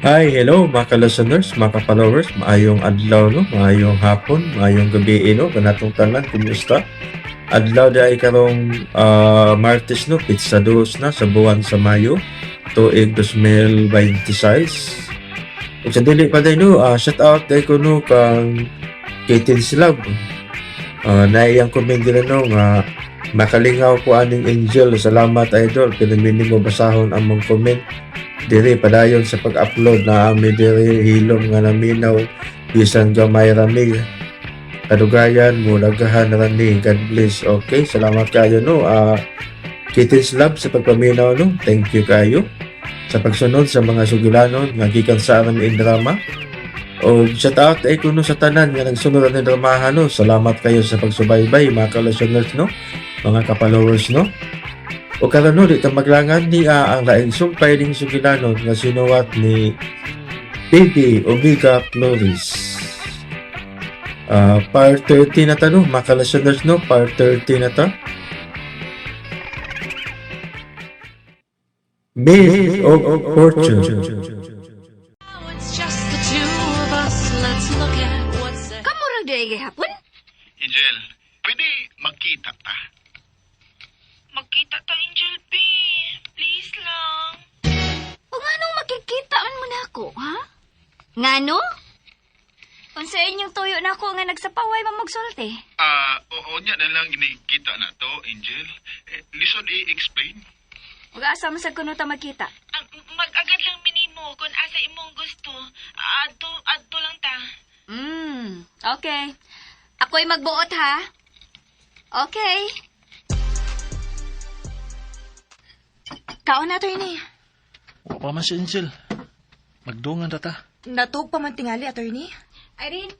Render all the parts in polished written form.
Hi, hello mga ka-listeners, mga ka-followers, maayong adlaw no, maayong hapon, maayong gabi no, kanatong tanan, kumusta? Adlaw di ay karong Martes no, pitsa dos na sa buwan sa Mayo, tuig 2026. Ug sa dili pa day no, shout out day ko no kang Kitin Slab. Naiyang comment din no nga makalingaw ko aning Angel. Salamat idol, pinamini mo basahon among comment diri padayon sa pag-upload na ami diri hilom nga naminaw bisan gamay rami kadugayan mo lagahan ra ni. God bless. Okay, salamat kayo no, Kittens Love sa pagpaminaw no. Thank you kayo sa pagsunod sa mga sugilanon nga gikan sa aming drama. O shout out ay kuno sa tanan nga nagsunod ani dramahan no. Salamat kayo sa pagsubaybay mga ka-listeners no, mga ka-followers no. O karon no, di ta maglangan ni ang laing sumpay ning sugilanon nga sinuwat ni Baby Omega Flores. Part 30 na ta no, mga ka-listeners no, part 30 na ta. Maid of Fortune. It's just the two of us. Let's look at what's ahead. Kamurag di ay gihapon? Angel, pwede magkita ta. Magkita ta, Angel P. Please lang. O nganong makikita man mo nako, ha? Ngano? Unsa inyong tuyo nako nga nagsapaway man magsulti? Oo niya na lang ginikita na to, Angel. Eh, lisod i-explain. Ug asa man sad kuno ta magkita? Mag-agad lang minimo kung asa imong gusto. Adto, adto lang ta. Okay. Ako'y magbuot ha. Okay. Kaon na, attorney. Wa pa man si Angel. Magdungan ra ta. Natug pa man tingali, attorney. Irene,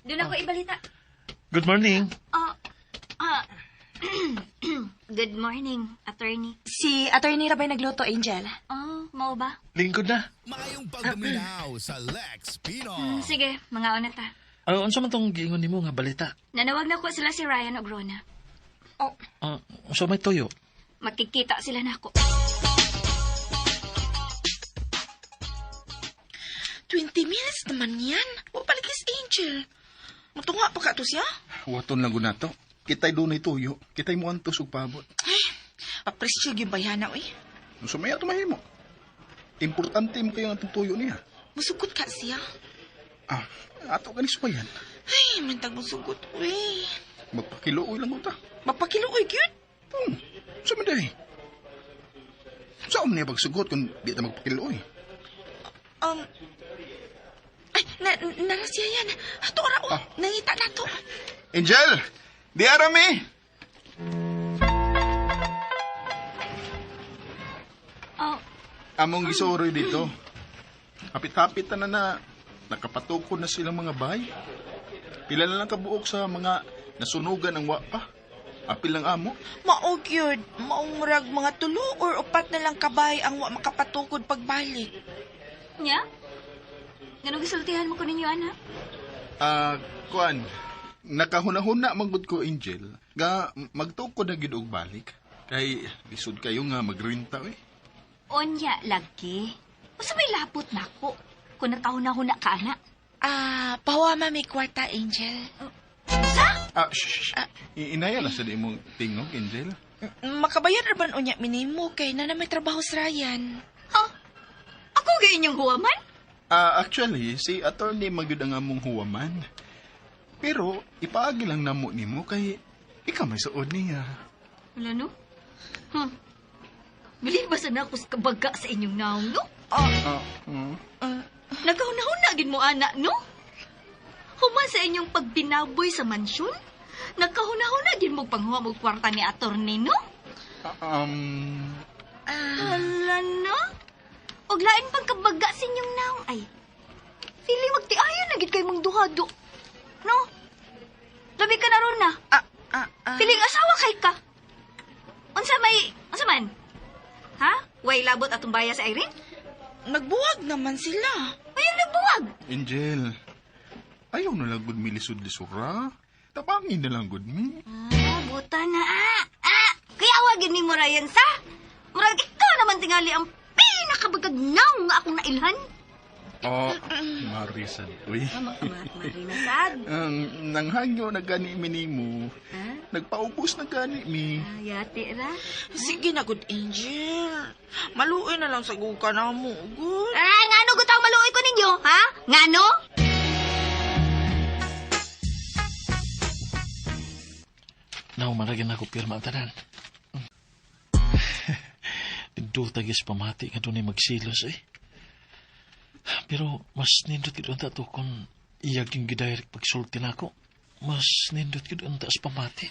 doon ako ibalita. Good morning. Oh, good morning, attorney. Si attorney rabay nagluto, Angel. Oh, mao ba? Lingkod na. Maayong pagduminaw sa Lex Pino. Sige, mga una ta. Unsa man tong giingon nimo nga balita? Nanawag na ko sila si Ryan ug Rona. Oh, Unsa may tuyo? Magkikita sila nako. 20 minutes naman yan. Wa paligis, Angel. Matunga pa ka to siya. Waton lang gud nato. Kita'y dunay tuyo. Kita'y mo antos ug pabot. Ay, papresyo yung bayana, uy. Sumaya to mahimo. Importante mo kayo ang atong tuyo niya. Musugot ka siya. Ato gani sumayan. Ay, mantag musugot, uy. Magpakiluoy lang ta. Mapakiluoy, gyud. Sa man day. Saan niya pagsugot kung di ta magpakiluoy? Ay, nara siya yan. Ato ra, oh. Nangita na to. Angel! Di arami! Oh, Among gisuroy dito. Hapit-hapit na na nakapatukod na silang mga bahay. Pila na lang kabuok sa mga nasunugan ang wapa. Apil lang amo. Mao gyud, maong murag mga tulo or upat na lang kabay ang wa makapatukod pagbalik. nya? Ganong gisultihan mo ko ninyo, anak? Kuan, nakahuna-huna man gud ko, Angel, nga magtukod na gid og balik. Kay lisod kayo nga magrenta eh. Onya, lagi. Usa may lapot nako. Kung nakahuna-huna ka, anak. Pawa ma may kwarta, Angel. Sa? Shh, shh. Inaya lang sa di imong tingog, Angel. Makabayad ra ban unya minimo kay na may trabaho sa Ryan. Ha? Ako gay inyong huwaman? Actually, si attorney magyud ang among huwaman. Pero ipaagi lang namo nimo kay ikaw may suod niya. Wala, no? Bili ba sana ako sa kabaga sa inyong naong, no? Nagahuna-huna gid mo, anak, no? Human sa inyong pagbinaboy sa mansyon, nagkahuna-huna gid mo panghuwa mo kwarta ni attorney, no? Hala, no? Og lain pang kabaga sa inyong naong ay. Feeling magtiayon na gid kay mong duha do. No? Labi ka na ron na. Feeling asawa kay ka. Unsa may, unsa man? Ha? Way labot atong baya sa Irene? Nagbuwag naman sila. Ayun, nagbuwag. Angel, ayaw na lang gud mi lisod-lisura. Tabangin na lang gud mi. Buta na. Kaya wagin ni mo Ryan sa. Murag ikaw naman tingali ang pinakabagag naong nga akong nailhan. Oh, Marisan. Uy. Marinasad. Nanghangyo na gani mi nimo. Ha? Nagpaubos na gani mi. Yati ra. Sige na, good Angel. Maluoy na lang sa guka na mo, good. Ah, ngano gutaw maluoy ko ninyo, ha? Ngano? Now, maragin ako pirma ang tanan. Nagduta gyud sa pamati nga dunay magsilos eh. Pero mas nindot gid unta to kung iyag yung gidirect pagsulti nako. Mas nindot gid unta sa pamati.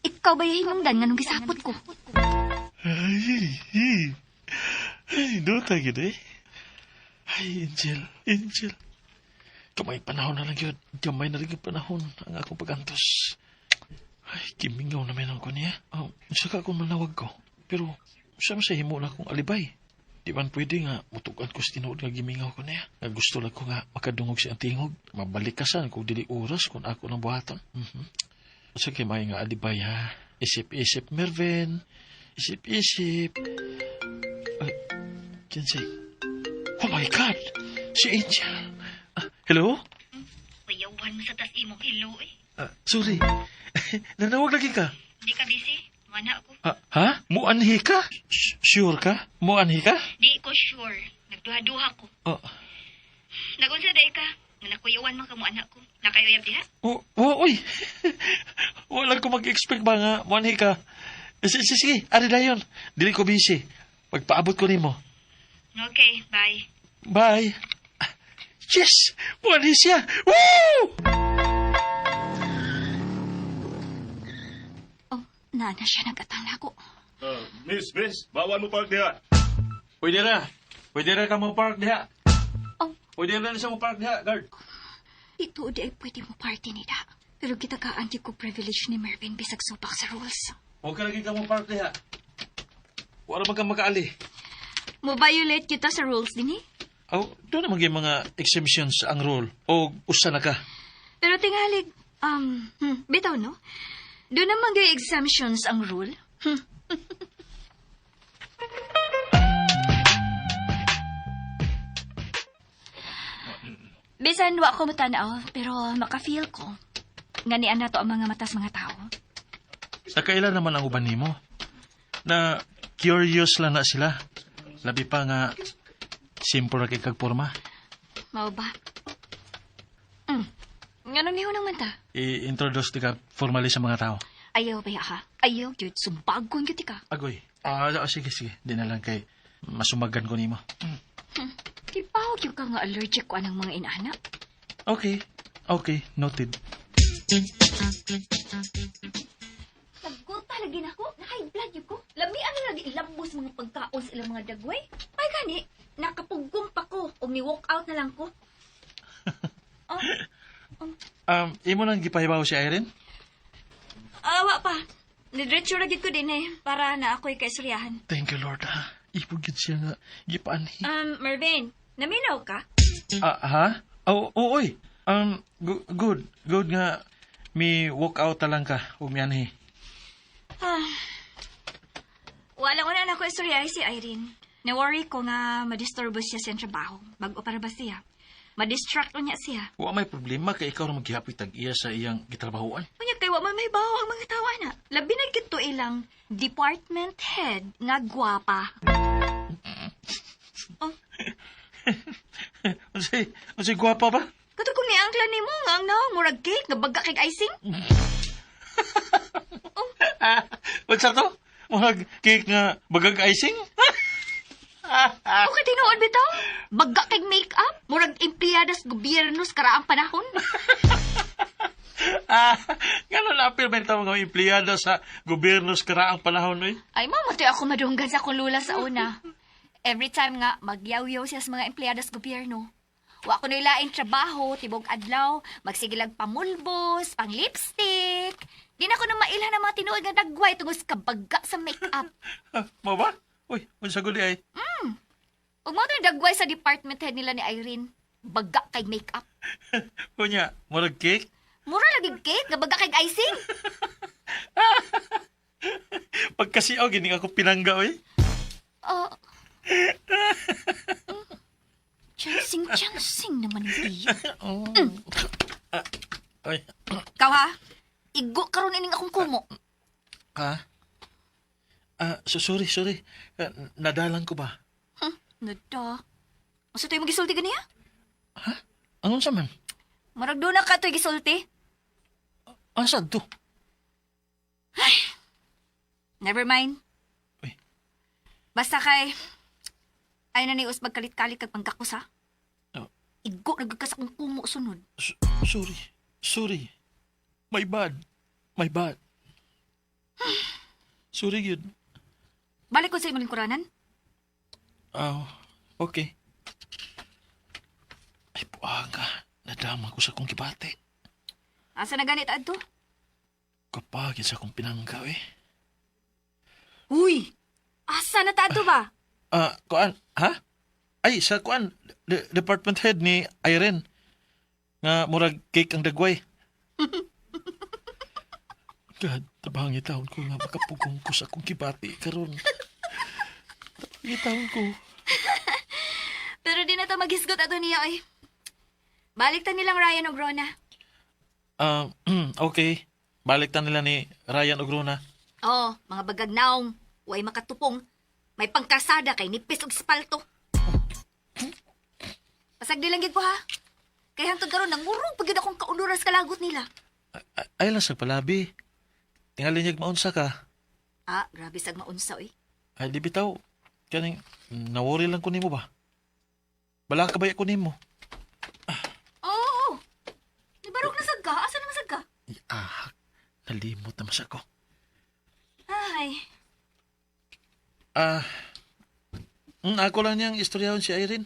Ikaw ba yung hinungdan nga nung gisapot ko? Ay, ay, ay, duta gid eh. Ay, Angel, Angel. Kamay panahon na lang yun. Gamay na rin yung panahon ang akong pagantos. Ay, kimingaw na may ko niya. Oh, saka akong manawag ko. Pero, sa sa himo na akong alibay. Di man pwede nga, mutukan ko sa tinuod nga gimingaw ko niya. Nga gusto lang ko nga makadungog siya ang tingog. Mabalik ka kung dili oras kung ako ng buhaton. Sa kay may nga alibay ha. Isip-isip, Mervin. Isip-isip. Ay, Kinsay. Oh my God! Si Angel! Ah, hello? Payawan mo sa tas imong hilo eh. Ah, sorry. Nanawag lagi ka. Di ka busy? Mana ako. Ah, ha? Muanhi ka? Sure ka? Muanhi ka? Di ko sure. Nagduha-duha ko. Oh, Nagunsa day ka? Nga nakuyawan man ka mo anak ko. Nakayuyab diha? oh, oh, uy. Wala ko mag-expect ba nga muanhi ka. Sige, sige, sige. Ari dayon. Dili ko busy. Pagpaabot ko nimo. Okay, bye. Bye. Ah, yes! Muanhi siya! Woo! Oh, nana siya nagatang nako. Miss, miss, bawal mo park diha. Pwede ra. Pwede ra ka mo park diha. Oh. Pwede ra na siya mo park diha, guard. Ito di ay pwede mo party nila. Pero kita ka anti ko privilege ni Mervin bisag supak sa rules. Huwag ka lagi ka mo park diha. Wala man ka makaali. Mo violate kita sa rules din eh. Oh, doon naman yung mga exemptions ang rule. O usa na ka. Pero tingalig, bitaw no? Doon naman gyud exemptions ang rule. Bisan wa ko matanaw, pero maka-feel ko. Nga ni to ang mga matas mga tao. Nakailan naman ang uban nimo? Na curious lang na sila. Labi pa nga simple ra kay kag porma. Mao ba? Ngano niho naman ta? I-introduce di ka formally sa mga tao. Ayaw ba ha? Ayaw gyud sumbagon gyud ka. Agoy. Ah, sige sige. Di na lang kay masumagan ko nimo. Kipaw gyud ka nga allergic ko anang mga inana. Okay. Okay, noted. Nagguta lagi na ako. Na-high blood yun ko. Lami ang lagi ilambos mga pagkaon sa ilang mga dagway. Ay gani, nakapugong pa ko. O mi-walk out na lang ko. Oh, Imo nang gipahibaw si Irene? awa pa. Nidiretso ra gid ko din eh, para na ako'y kaistoryahan. Thank you, Lord. Ha? Ibog gid siya nga gipaanhi. Mervin, naminaw ka? Ah, ha? Oh, oh, oy. Good. Good nga mi walk out ta lang ka ug mianhi. Ah. Wala ko na ako istoryahan si Irene. Na-worry ko nga madisturbo siya sa iyang trabaho. Bago para ba siya? Madistract unya siya. Wa may problema kay ikaw ra maggihapoy tag-iya sa iyang gitrabahoan. Unya kay wa man may baho ang mga tawa na. Labi na gid to ilang department head nga gwapa. Oh, Unsay gwapa ba? kato kung ni angkla nimo nga ang naong murag cake nga baga kay icing. Unsa to? Murag cake nga bagag icing? O kay tinuod bitaw? Baga kay make-up, murag empleyada sa gobyerno sa karaang panahon. Ah, ngano na apil man tawag nga empleyado sa gobyerno sa karaang panahon oy. Ay, mamatay ako madunggan sa akong lula sa una. Every time nga, magyawyaw siya sa mga empleyado sa gobyerno. Wa ko nilaing trabaho, tibog adlaw, magsigilag pamulbos, pang lipstick. Di na ko na mailhan ang mga tinuod nga dagway tungod sa kabaga sa make-up. Ah, mao ba? Uy, unsa guli ay? Ug mao to dagway sa department head nila ni Irene. Baga kay make-up. Unya, murag cake? Mura lagi cake, nga baga kay icing. Pagkasiaw gini ako pinangga oy. Oh. Chansing, chansing naman ang iya. Ay, Ikaw ha? Igo karon ining akong kumo. ha? Ah, so sorry, sorry. Ah, nadalan ko ba? Nada. Unsa to'y magisulti ganiya? Anong sa man? Marag doon na ka to'y gisulti. Asa to? Never mind. Uy. Basta kay ay na ni us magkalit-kalit kag pangkakus ha. Oh. Igo na gyud ka sa akong kumo sunod. Sorry. Sorry. My bad. My bad. Sorry yun. Balik ko sa imong lingkuranan. Ah, okay. Ay, buanga. Nadama ko sa akong kibate. Asa na ganit adto? Kapagid sa akong pinanggaw eh. Uy! Asa na ta adto ba? Ah, kuan, ha? Ay, sa kuan, department head ni Irene. Nga murag cake ang dagway. God, tabangi taon ko nga makapugong ko sa akong kibati karon. Tabangi taon ko. Pero di na ta maghisgot ato niya ay. Balik ta nilang Ryan og Rona. Ah, okay. Balik ta nila ni Ryan og Rona. Oh, mga bagag naong, way makatupong. May pangkasada kay nipis og espalto. Pasag di lang gid ko ha. Kay hangtod karon nangurog pa gyud akong kaunuras kalagot nila. Ay lang sa palabi. Tingali niyag maunsa ka. Ah, grabe sag maunsa oy. Ay, di bitaw. Kaning, nawori lang ko nimo ba? Bala ka ba ko nimo? Oo. Oh, Nibarok na sad ka. Asa naman sad ka? Ay, ahak. Nalimot naman siya ko. Ay, Ah, ako lang niyang istoryahon si Irene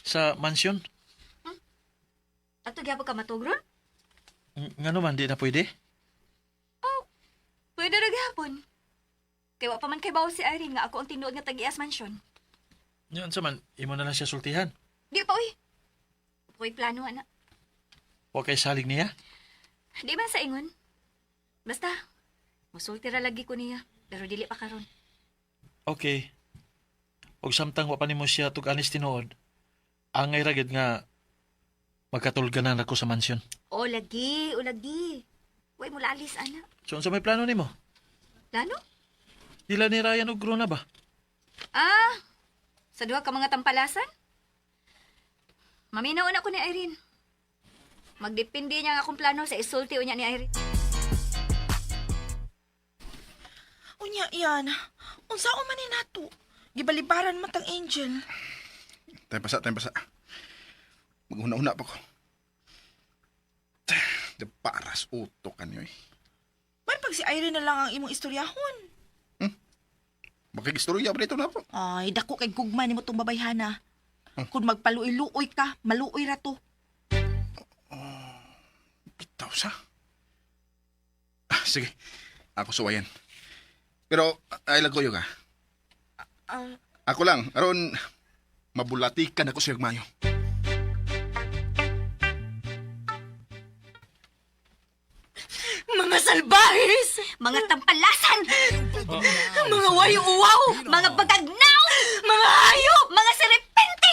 sa mansion. ato gyapon ka matugron? Nga naman, di na pwede. Pwede ra gyapon. Kay wa pa man kay bawo si Irene nga ako ang tinuod nga tag-ias mansion. Yan sa man, imo na lang siya sultihan. Di pa oy. Ako'y plano ana. Wa kay salig niya. Di man sa ingon. Basta, musulti ra lagi ko niya, pero dili pa karon. Okay. Og samtang wa pa nimo siya tug-anis tinuod, angay ra gid nga magkatulganan ako sa mansion. O lagi, o lagi. Way mo lalis ana. So unsa may plano nimo? Plano? Dila ni Ryan og Rona ba? Ah, sa duha ka mga tampalasan? Maminaw na ko ni Irene. Magdepende niya ang akong plano sa isulti unya ni Irene. Unya yan. Unsa o man ni nato? Gibalibaran man tang Angel. Tayo pasa, tayo pasa. Maghuna-huna pa ko. De paras utok ka niyo eh. Man pag si Irene na lang ang imong istoryahon. Makigistorya pa dito na po. Ay, dako kay gugma nimo tong babayhana. Kung magpaluoy-luoy ka, maluoy ra to. Bitaw sa. Ah, sige, ako suwayan. Pero, ay lang ko yung ah. Ah. Ako lang, aron mabulatikan ako sa mayo. Mga salbahes! Mga tampalasan! Mga wayo-uwaw! Mga bagagnaw! Mga hayop! Mga serpente!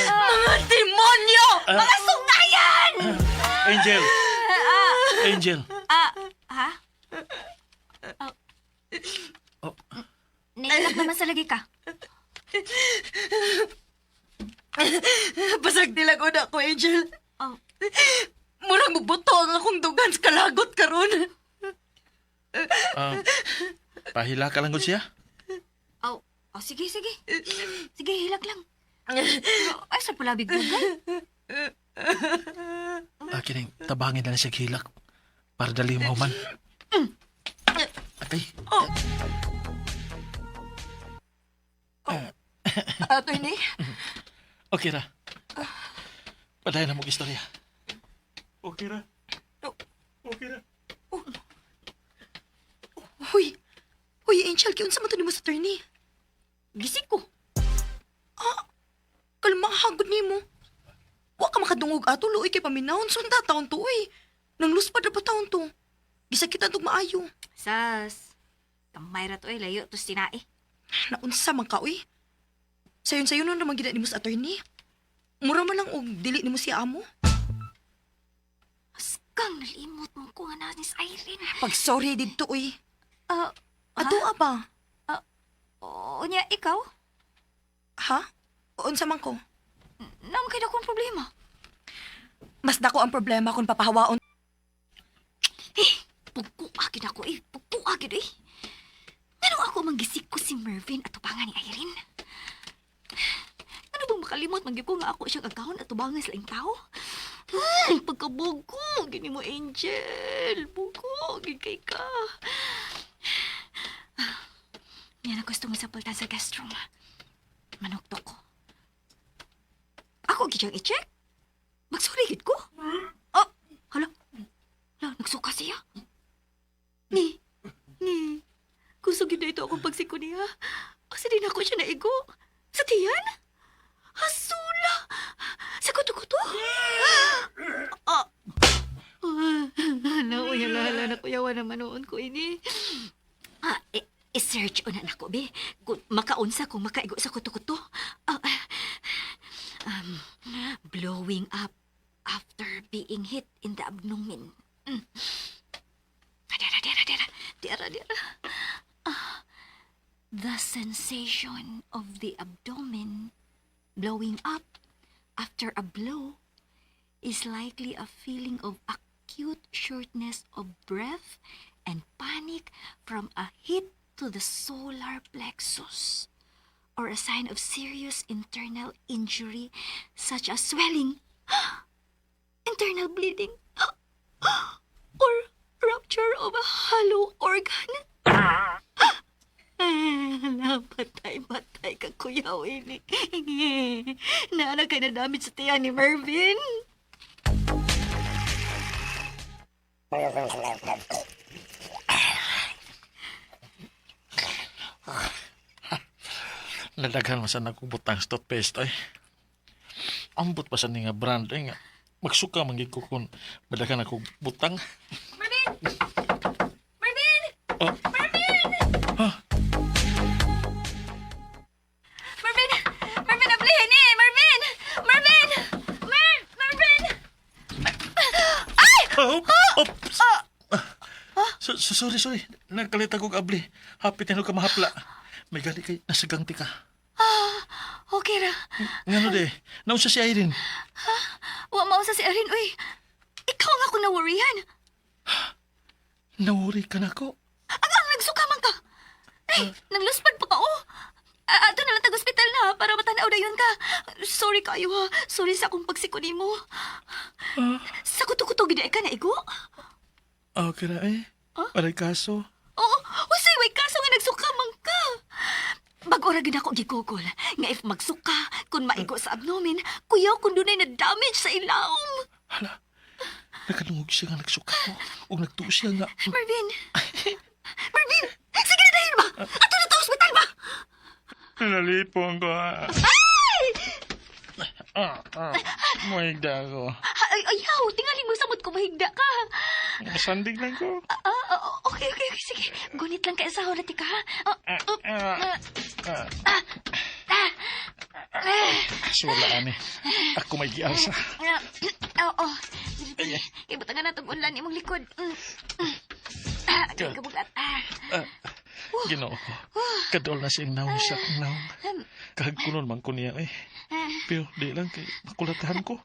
Mga demonyo! Mga sungayan! Angel. Angel. Ah, ha? Oh. Nailak naman sa lagi ka. Basag nilang una ko, Angel. Oh. Murang mubuto ang akong dugan sa kalagot karon. Ah, pahila ka lang gud siya. Oh, oh sige, sige. Sige, hilak lang. Pero, ay, sa pulabig dugan. Ah, kining tabangin na lang siya hilak para dali mahuman. Atay. Attorney? Okay ra. Padayon na mong istorya. Okay ra. Okay ra. Huy! Huy, Angel, kiunsa man to nimo sa attorney? Gising ko. Ah, Kalmahagod nimo. Wa ka makadungog ato luoy kay paminahon sunda taon to uy. Nang luspad ra pa taon to. Gisakitan tog maayo. Sas, kamay ra to eh, layo to sinae. Naunsa man ka uy. Sayon-sayon nun naman gina nimo sa attorney. Mura man lang og dili nimo siya amo. Askang nalimot mo ko nga na ni Irene. Pag sorry didto uy. Ah, Ato ba? unya, ikaw? Ha? Unsa man ko? Naman kay akong problema. Mas dako ang problema kung papahawaon. Eh, pugkuha gid ako eh. Pugkuha gid eh. Ngano ako manggisik ko si Mervin at tubangan ni Irene? Ano bang makalimot man gyud ko nga ako siyang agahon at tubangan sa laing tao? Ay, pagkabugo, gini mo Angel. Bugo, gid kay ka. Ah, yan ang gusto mo sa pultan sa guest room. Manuktok ko. Ako gid siyang i-check. Magsuri gid ko. Oh, hala. Hala, nagsuka siya. Ni, ni, kusog yun na ito akong pagsiko niya. Kasi di na ako siya naigo. Sa tiyan? Hasula! Sa kuto-kuto? Ah! Hala, uy, hala, hala, nakuyawa naman noon ko ini. Ah, i-search una na ko, be. Kung makaunsa, kung makaigo sa kuto-kuto. Ah, ah, um, blowing up after being hit in the abdomen. Dera, dera, dera. Dera, dera. Ah, the sensation of the abdomen blowing up after a blow is likely a feeling of acute shortness of breath and panic from a hit to the solar plexus or a sign of serious internal injury such as swelling, internal bleeding, or rupture of a hollow organ. Hala, patay, patay ka, Kuya Willie. Naana kay na-damage sa tiyan ni Mervin. Nadaghan man sa nagubutang sa toothpaste ay. Ambot pa sa ni nga brand ay nga. Magsuka man gid ko kung madaghan ako butang. Mervin! Mervin! Oh. Mervin! Ah. Mervin! Mervin, ablihin eh! Mervin! Mervin! Mervin! Ay! Oh, oh, So, sorry, sorry. Nagkalit akong abli. Hapit na ka mahapla. May gali kay nasagangti ka. Okay ra. Ngano de? Naunsa si Irene? Wa mausa si Erin, uy. Ikaw nga akong naworryan. Nawuri ka na ko. Ang ang nagsuka man ka. Ay, nangluspad pa ka, oh. Ato na lang tag-ospital na para matanaw na yun ka. Sorry kayo ha. Sorry sa akong pagsiko nimo. Sa kuto-kuto gid ka na igo. Okay na eh. Aray kaso. Oo, usay way kaso nga nagsuka man ka. Bag-o ra gid ako gigugol nga if magsuka kun maigo sa abdomen, kuyaw kun dunay na damage sa ilawom. Hala. Nakadungog siya nga nagsuka ko. Ug nagtuo siya nga. Marvin. Marvin, sige na dahil ba? Ato na ta ospital ba? Nalipong ko. Ah, ah. Mahigda ako. Ay, ayaw, tingali mo samot ko mahigda ka. Sandig lang ko. Ah, ah, okay, sige. Gunit lang kay asawa na tika, ha? Ah, ah, ah, ah, ah, Sula ani. Ako may gialsa. ah, Oo. Ibutangan na itong unlan imong likod. Ah, okay, kabugat. Ah. Ginoo ko. Kadol na siyang naong sa akong naong. Kahagkunon man ko niya eh. Pero di lang kay makulatahan ko.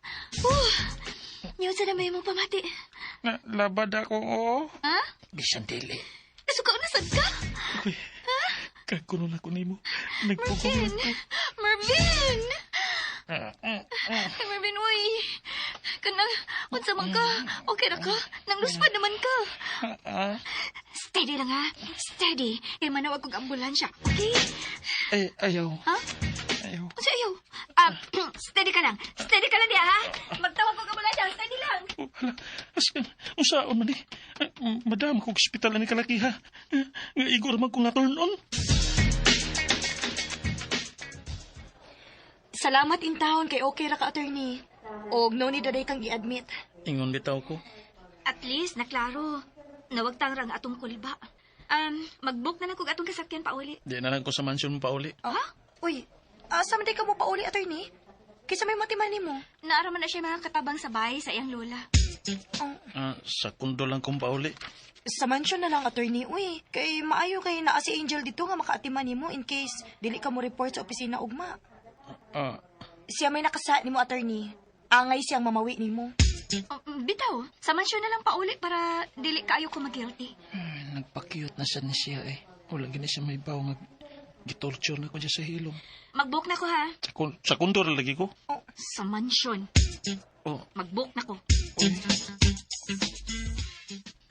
Niyo sa na may mong pamati. Na, labad ako, oo. Ha? Bisan dili. Nasuka na sad ka? Uy, kahagkunon ako nimo. Nagpugong Marvin! na ko. Marvin! Ay, Marvin, uy. Kanang, unsa man ka? Okay ra ka? Nangluspad naman ka. Ah, Steady lang ha. Steady. Kay manawag kog ambulansya. Okay? Ay, ayaw. Ha? Ayaw. Unsa ayaw? Steady ka lang. Steady ka lang diha ha. Magtawag kog ambulansya. Steady lang. Oh, hala, askan, unsaon man eh. Ay, madam, kung ospital ni kalaki ha. Eh, nga igor man kong na-turn on. Salamat in town kay okay ra ka attorney. Og no need na day kang i-admit. Ingon bitaw ko. At least naklaro. Nawagtang rang atong kulba. Mag-book na lang kog atong kasakyan pauli. Di na lang ko sa mansion mo pauli. Ha? Uy, asa man day ka mo pauli attorney? Kaysa may matiman nimo. Naara man na siya mga katabang sa bahay sa iyang lola. Oh, Sa kundo lang kong pauli. sa mansion na lang, attorney. Uy, kay maayo kay naa si Angel dito nga makaatiman nimo in case dili ka mo report sa opisina ugma. Ah, Siya may nakasa nimo, attorney. Angay siyang mamawi nimo. Oh, bitaw, sa mansyon na lang pauli para dili kaayo ko mag-guilty. ay, nagpakiyot na sad ni siya eh. Wala gini siya may baw nga gitorture na ko siya sa hilom. Mag-book na ko ha. Sa kundo ra lagi ko. Sa mansyon. Oh, Mag-book na ko.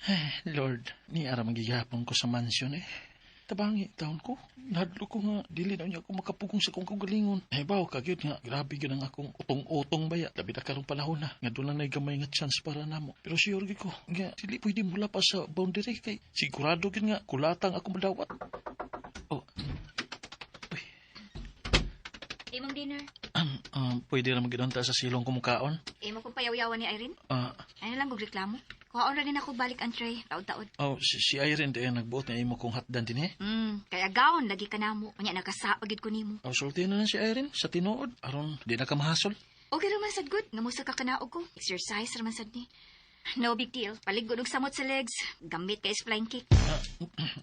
ay, Lord, ni ara magigihapon ko sa mansion eh. Tabangi taon ko. Nahadlo ko nga dili na niya ako makapugong sa kong kaugalingon. Ay baw kagyud nga grabe gyud ang akong utong-utong baya. Labi na karong panahon na nga doon lang nay gamay nga chance para namo. Pero sure gyud ko nga dili pwede mula pa sa boundary kay sigurado gyud nga kulatang ako madawat. Oh. Uy, Imong dinner. Pwede ra magidunta sa silong kumukaon. Imo kong payawyawan ni Irene. Ah, Ano lang kog reklamo? Kuhaon ra din ako balik ang tray. Taod-taod. oh, si Irene diay nagbuot na imo kong hatdan din eh. Kaya gaon lagi ka namo. Unya nakasapagid ko nimo. Oh, sulti na lang si Irene sa tinuod aron di na ka mahasol. Okay ra man sad good. Ngamusa ka kanaog ko. Exercise ra man sad ni. No big deal. Paligod og samot sa legs. Gamit kay is flying kick.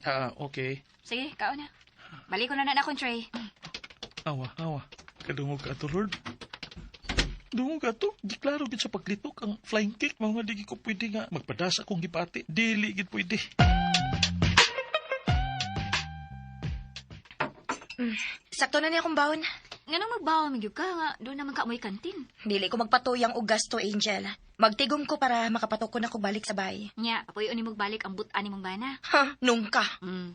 Ah, okay. Sige, kaon na. Balik ko na na akong tray. Awa, awa. Kadungog ka to, Lord. Dungog ka to. Di klaro gid sa paglitok ang flying kick. Mga di ko pwede nga magpadas akong gipati. Dili gid pwede. Sakto na niya akong bawon. Nganong magbawa man gyud ka nga doon naman ka amoy kantin. Dili ko magpatuyang og gasto, Angel. Magtigom ko para makapatukon ako balik sa bahay. Nya, apoy ni balik ang butan nimong bana. Ha, nung ka.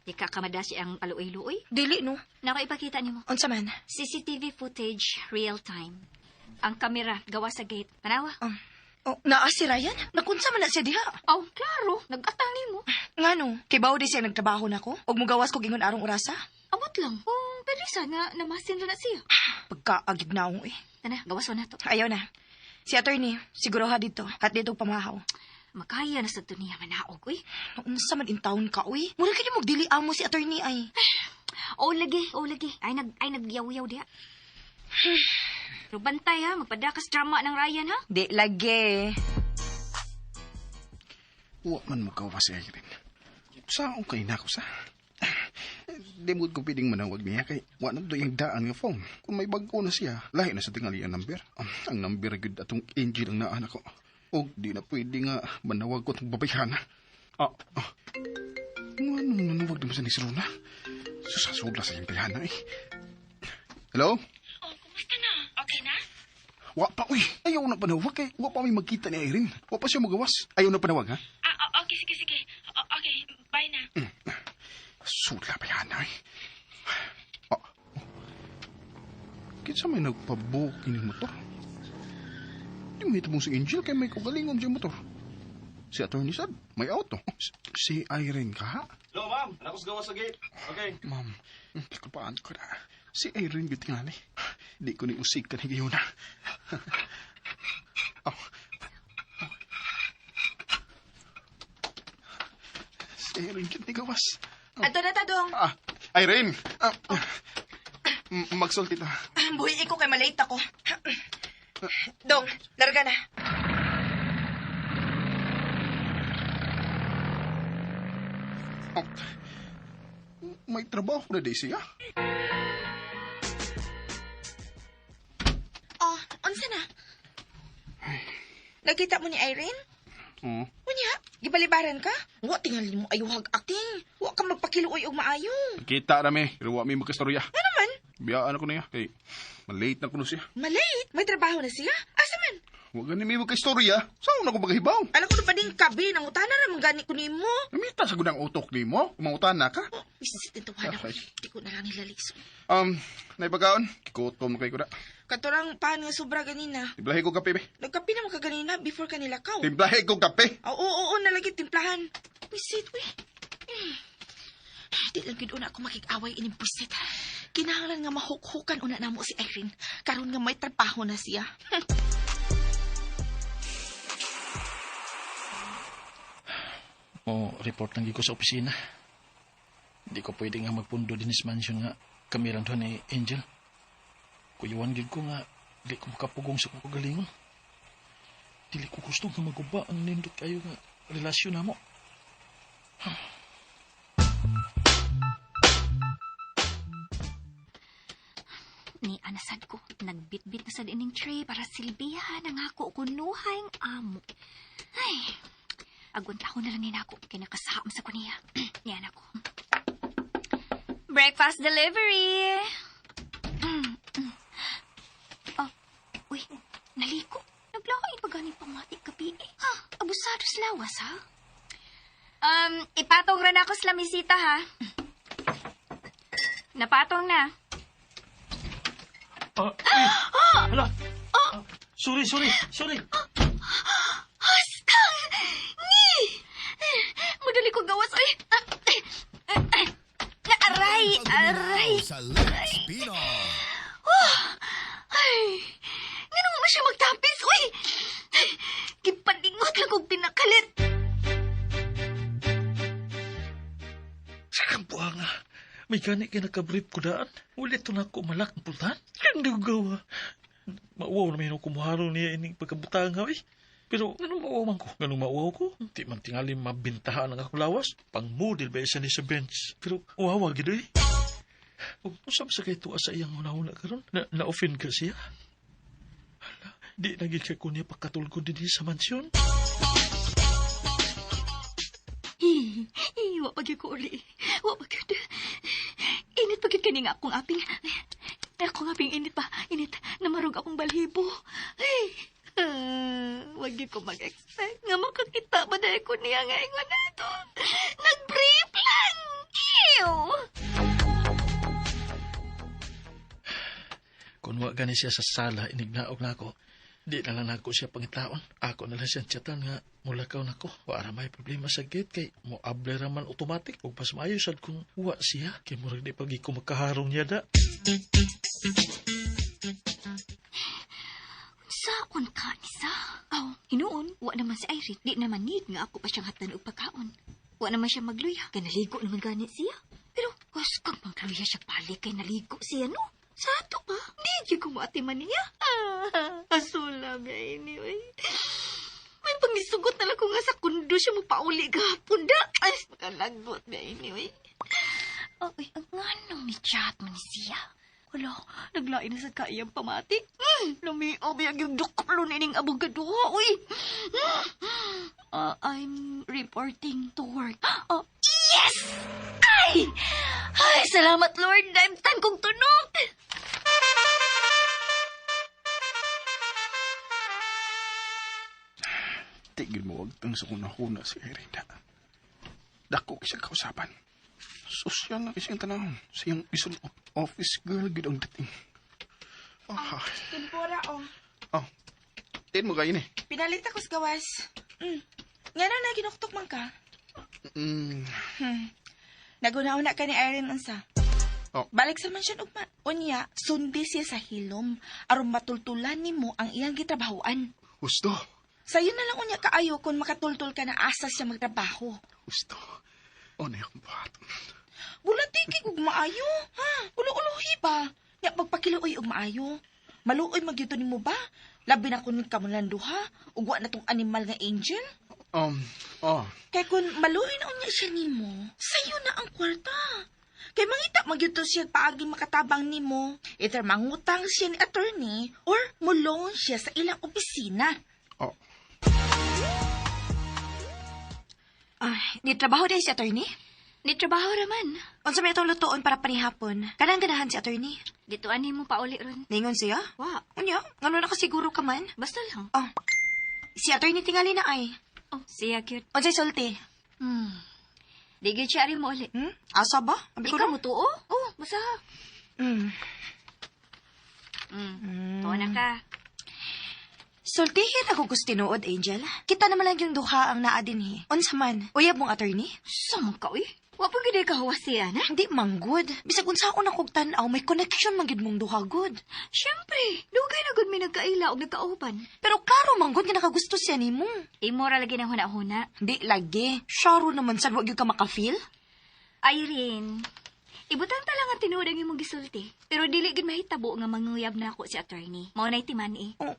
Di ka kamada siya ang kaluoy-luoy. Dili no. Nako ipakita nimo. Unsa man? CCTV footage real time. Ang kamera gawa sa gate. Panawa. Oh, naa si Ryan? Nakunsa man na siya diha. Oh, klaro, nagatang nimo. Ngano? Kay bawo di siya nagtrabaho nako? Og mugawas ko gingon arong orasa? Abot lang. Kung perisa nga namasin ra na siya. Pagkaagig naong eh. Tana, gawas na to. Ayaw na. Si attorney, siguro ha dito. At dito pamahaw. Makaya na sa to niya manaog, uy. Unsa man in town ka, uy. Mura kini magdili amo si attorney ay. Oh, lagi, oh, lagi. Ay nagyaw-yaw diha. Pero bantay ha, magpadakas drama ng Ryan ha. Di lagi. Wa man mo kawa si Irene. Saan kay na ako sa? Di mo ko pwedeng manawag niya kay wa na doon yung daan nga phone. Kung may bago na siya, lahi na sa tingali ang number. Ang number gyud atong Angel ang naan ako. O di na pwede nga manawag ko itong babayhana. Ah, ah. Nga nung nanawag naman sa ni si Rona? Susasula sa iyong bayhana eh. Hello? Oh, kumusta na? Okay na? Wa pa, uy. Ayaw na panawag kay. Wa pa may magkita ni Irene. Wa pa siya magawas. Ayaw na panawag, ha? Ah, okay, sige, sige. Okay, bye na. Sula pa yan, ay. Ah, oh. Kinsa may nagpabook ini motor? Di mo ito si Angel kay may kugalingon siya motor. Si Attorney Sad, may auto. Si Irene ka, ha? Hello, ma'am. Anak ko sa gawa sa gate. Okay. Ma'am, kulpaan ko na. Si Irene gud tingali. Di ko ni usig ka ni gayon na. Oh. Oh. Si Irene gud ni gawas. Ato na ta, dong. Ah, Irene! Ah, magsulti ta. Buhi ko kay malate ako. Dong, larga na. Oh. May trabaho na di siya. Oh, unsa na? Nakita mo ni Irene? Oo. Unya, gibalibaran ka? Wa tingali mo ayuhag acting. Wa ka magpakiluoy og maayo. Kita rami, pero wa mi magkastorya. Ano man? Biyaan ako niya. Kay, malate na kuno siya. Malate? May trabaho na siya? Asa man? Wa gani mi magkastorya. Saan na ko maghibaw? Alam ko na pa din kabi, nangutana ra man gani ko nimo. Namita sa gudang utok nimo. Umangutana na ka. Oh, wisit tintuhan ako. Okay. Di ko na lang nilaliso. Naipagkaon? Kikutom kay ko na. Katurang pan nga sobra ganina. Timplahe ko kape, be. Nagkape na man ka ganina before kanila kaw. Timplahe ko kape. Oo, oo, oo, nalagi timplahan. Wisit, uy. Di lang gid una ako makig-away ining busit. Kinahanglan nga mahukhukan una namo si Irene. Karon nga may trabaho na siya. O, report lang ko sa opisina. Hindi ko pwede nga magpundo din sa mansion nga kami lang doon ni Angel. Kuyuan gid ko nga Dili ko makapugong sa kong kagalingon. Dili ko gusto nga maguba ang nindot kayo nga relasyon namo. Ni anasad ko, nagbitbit na sad ining tray para silbihan ang ako kunuhay ang amo. Ay, agunta ko na lang ni nako kay nakasaam sa kuniya. Niyan ako. Breakfast delivery. Oh, uy, naliko. Naglain pa ganing pamati gabi eh. Ha, abusado sa lawas ha. Ipatong ra na ako sa lamisita ha. Napatong na. Ah, uy! Hala! Ah, sorry, sorry, sorry. Hastang! Ni! Madali ko gawas. Ay! Ah, ay, ay, ay. Aray! Aray! Sa Lex Pinoy. Ay! Nga naman siya magtapis? Uy! Gipalingot lang kong pinakalit. Sa kampuanga, may gani kay nakabrief ko daan. Ulit to na ako malak ang pultahan. Hindi ko gawa. Mauwaw na may kumuharo niya ining pagkabutang ha, eh. Pero ganun mauwaw man ko. Ganun mauwaw ko. Di man tingali mabintahan ang akong lawas. Pang-model ba isa ni sa bench. Pero uwawa gid eh. Ug usab sa kay tuwa sa iyang hunahuna karon na na-offend ka siya. Hala, di na gid kay ko niya pagkatulgo dinhi sa mansyon. Wa pa gyud ko uli. Wa pa gyud. Init pa gyud kani nga akong aping. Akong aping init pa. Init. Namarog akong balhibo. Ay. Wag gyud ko mag-expect nga makakita ba dahil ko niya nga ingon na to. Nag-brief lang. Ew! Kung wa gani siya sa sala, inignaog na ako. Di na lang nako siya pangitaon. Ako na lang siyang chatan nga mulakaw nako. Wa ra may problema sa gate kay mo able ra man automatic ug mas maayo sad kung wa siya kay murag di pagi ko makaharong niya da. Saon ka ni sa? Aw, hinuon, wa naman si Irene. Di naman need nga ako pa siyang hatdan og pagkaon. Wa naman siya magluya. Kay naligo naman gani siya. Pero, huskang magluya siya balik kay naligo siya, no? Sa ato pa, di gyud ko maatiman niya. Ah, asula ba anyway. May pangisugot na lang ko nga sa kundo siya mopauli gahapon da. Ay, makalagot ba anyway. Oh, uy, ang nganong ni chat mo ni siya. Wala, naglain na sa kaiyang pamati. Lumiog yung yung duklo nining abogado. Uy! I'm reporting to work. Oh, yes! Ay! Ay, salamat Lord. Naimtan kong tunok. Tigil mo wag tang sa kuna-kuna si Irene da. Dako kisang kausapan. Sosyal na kisang tanahon. Sa iyang isang office girl gid ang dating. Ah, Tempura, oh. oh. Tin mo kayo ni. Pinalit ako sa gawas. Nga na ginuktok man ka. Naguna-una ka ni Irene unsa. Oh. Balik sa mansyon ugma. Unya, sundi siya sa hilom aron matultulan nimo ang iyang gitrabahoan. Gusto. Sayo na lang unya kaayo kung makatultul ka na asa siya magtrabaho. Gusto. O na akong buhat. Bulati kay ug maayo, ha? Ulo-ulohi ba? Nya pagpakiluoy og maayo. Maluoy magyud nimo ba? Labi na kun kamulan duha ug wa na tong animal nga angel. Oh. Kay kung maluoy na unya siya nimo, sayo na ang kwarta. Kay mangita magyud to siya paagi makatabang nimo. Either mangutang siya ni attorney or mulong siya sa ilang opisina. Oh. Ay, di trabaho dahil si attorney? Di trabaho raman. Unsa may atong lutuon para panihapon? Kanang ganahan si attorney. Dito ani mo pauli ron. Ningon siya? Wa. Unya, ngano na kasiguro ka man? Basta lang. Oh. Si attorney tingali na ay. Oh, siya cute. Unsay sulti? Di gyud siya rin mo uli. Asa ba? Abi ko Ikaw na. mo tuo? Oh, basta. Tuo na ka. Sultihin ako gusto tinuod, Angel. Kita naman lang yung duha ang naa dinhi. Unsa man, uyab mong attorney? Samang ka, uy. Wa pa gyud kahuwas siya, na? Hindi manggod. Bisag unsa ako nakog tan-aw, may connection man gyud mong duha gud. Siyempre, dugay na gud mi nagkaila og nagkauban. Pero klaro manggod nga nakagusto siya nimo. Imo ra lagi nang huna-huna. Hindi lagi. Syaro naman sad wa gyud ka maka-feel. Irene, Ibutang ta lang ang tinuod ang imong gisulti. Pero dili gid mahitabo nga manguyab na ako si attorney. Mao na'y timan-i. Oh.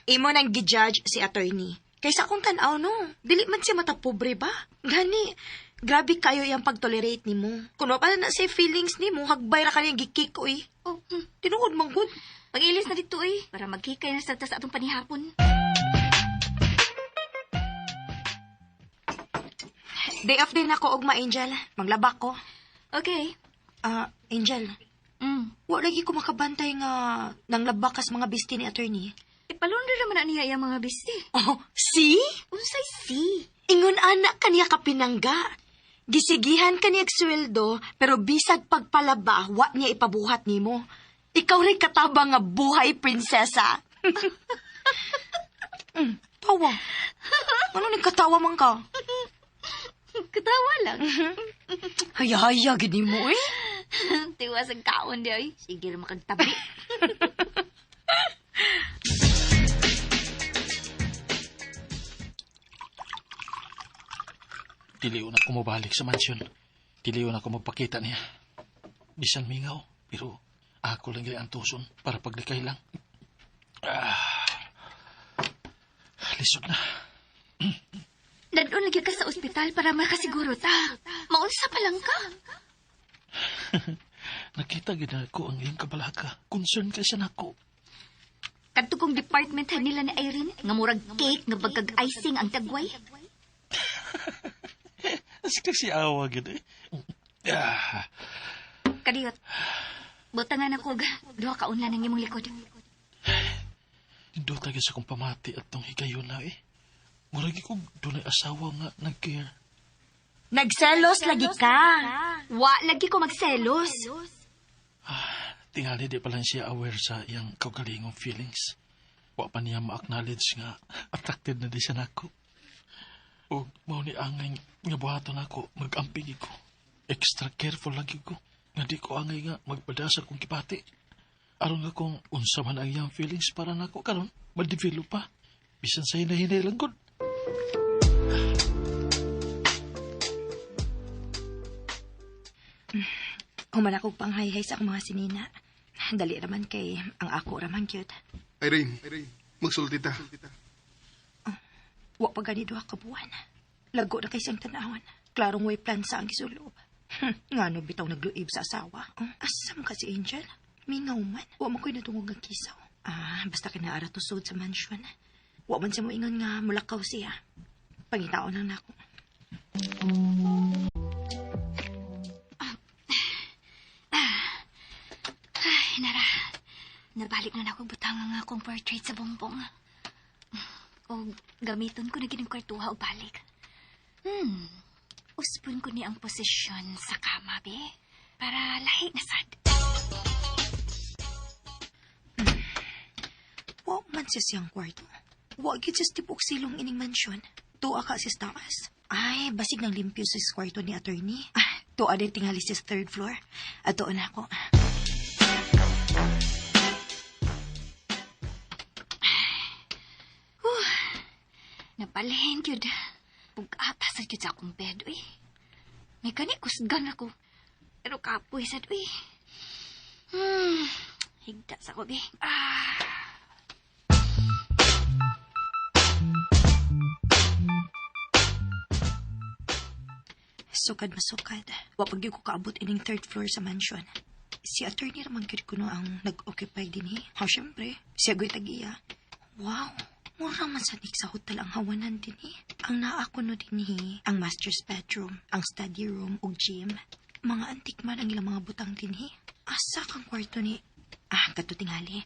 Imo nang gi-judge si attorney. Kaysa akong tan-aw no, dili man siya matapobre ba? Gani, grabe kayo iyang pag-tolerate nimo. Kung wa pa na sa feelings nimo, hagbay ra kaniyang gi-kick oy. Oh, Tinuod man gud. Pag-ilis na dito eh, para magkikay na sa ta sa atong panihapon. Day off din ako ugma, Angel. Maglaba ko. Okay. Ah, Angel, wa lagi ko makabantay nga nanglaba kas mga bisti ni attorney. Ipalundro naman na niya iyang mga bisti. Oh, see? Unsay si? Ingon anak kaniya kapinangga. Gisigihan kaniya sweldo, pero bisag pagpalaba, wa niya ipabuhat nimo. Ikaw rin katabang nga buhay, prinsesa. Tawa. Ano nagkatawa man ka? Katawa lang. Hayahaya, gini mo eh. Tiwas ang kaon di ay. Sige ra makagtabi. Dili na ako mabalik sa mansyon. Dili na ako magpakita niya. Bisan mingaw, pero ako lang ang tuson para paglikay lang. Ah, lisod na. Dadon lagi ka sa ospital para makasiguro ta. Maunsa pa lang ka. Nakita gid ko ang iyang kabalaka. Concern ka siya nako. Kadto kong department head nila ni Irene, nga murag cake nga bagkag icing ang tagway. As kasi awa gid eh. Ah, Kadiyot. Butangan ako og duha ka unla ng imong likod. Nindot gyud sa kong pamati at tong higayon na eh. Murag ko dunay asawa nga nag-care. Nagselos lagi ka. Wa lagi ko magselos. Tingali di pala siya aware sa iyang kaugalingong feelings. Wa pa niya ma-acknowledge nga attracted na di siya nako. O mao ni angay nga buhaton nako, mag-amping ko. Extra careful lagi ko. Nga di ko angay nga magpadasa kong kipati. Aron nga kung unsa man ang iyang feelings para nako karon, ma-develop pa. Bisan sa hinahinay lang gud. Human ako panghayhay sa akong mga sinina. Dali raman kay ang ako raman cute. Irene, magsulti ta. Wa pa gani duha ka buwan. Lago na kay siyang tanawon. Klarong way plan sa ang gisulob. Ngano bitaw nagluib sa asawa. Oh, asam ka si Angel? Mingaw man. Wa man ko'y natungog nga kisaw. Ah, basta kinaara to sud sa mansion. Wa man siya moingon nga mulakaw siya. Pangitaon lang nako. Ay, nara. Nabalik na nako butang ang akong portrait sa bongbong. O gamiton ko na gining kwartuha o balik. Uspon ko ni ang posisyon sa kama, be. Para lahi na sad. Wa man siya siyang kwarto. Wa gid siya sa tibok silong ining mansyon. Tuwa ka siya sa taas. Ay, basig ng limpyo sa kwarto ni attorney. Ah, tuwa din tingali siya sa third floor. At tuon ako. Napalhin yun. Pug-ata sa yun sa akong bed, uy. May gani kusgan ako. Pero kapoy sad, uy. Higda sa ko, be. Ah. Sukad masukad. Wa pag ko kaabot ining third floor sa mansion. Si attorney raman gyud kuno ang nag-occupy dinhi. Ha, syempre. Siya go'y tag-iya. Wow! Mura man sa sa hotel ang hawanan dinhi. Ang naa kuno dinhi, ang master's bedroom, ang study room ug gym. Mga antik man ang ilang mga butang dinhi. Asa kang kwarto ni... Ah, kadto tingali.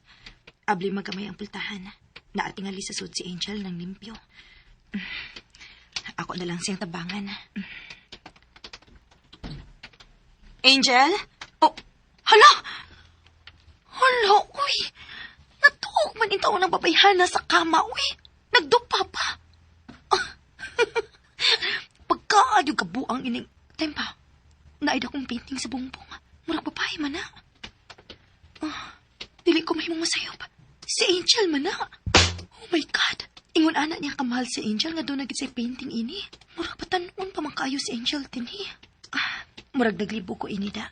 Abli magamay ang pultahan. Naatingali sa sud si Angel ng limpyo. Ako na lang siyang tabangan. Angel? Oh, hala! Hala, uy! Natuog man ito ng babayhana sa kama, uy! Nagdupa pa! Pagkaadyo kabuang ining... Tempa, naid akong painting sa bumbong. Murag babae man na. Ah, dili ko mahimong masayop. Si Angel man na. Oh my God! Ingon ana niya kamahal si Angel nga doon sa painting ini. Murag batan-on pa man kaayo si Angel dinhi. Ah, murag naglibo ko ini da.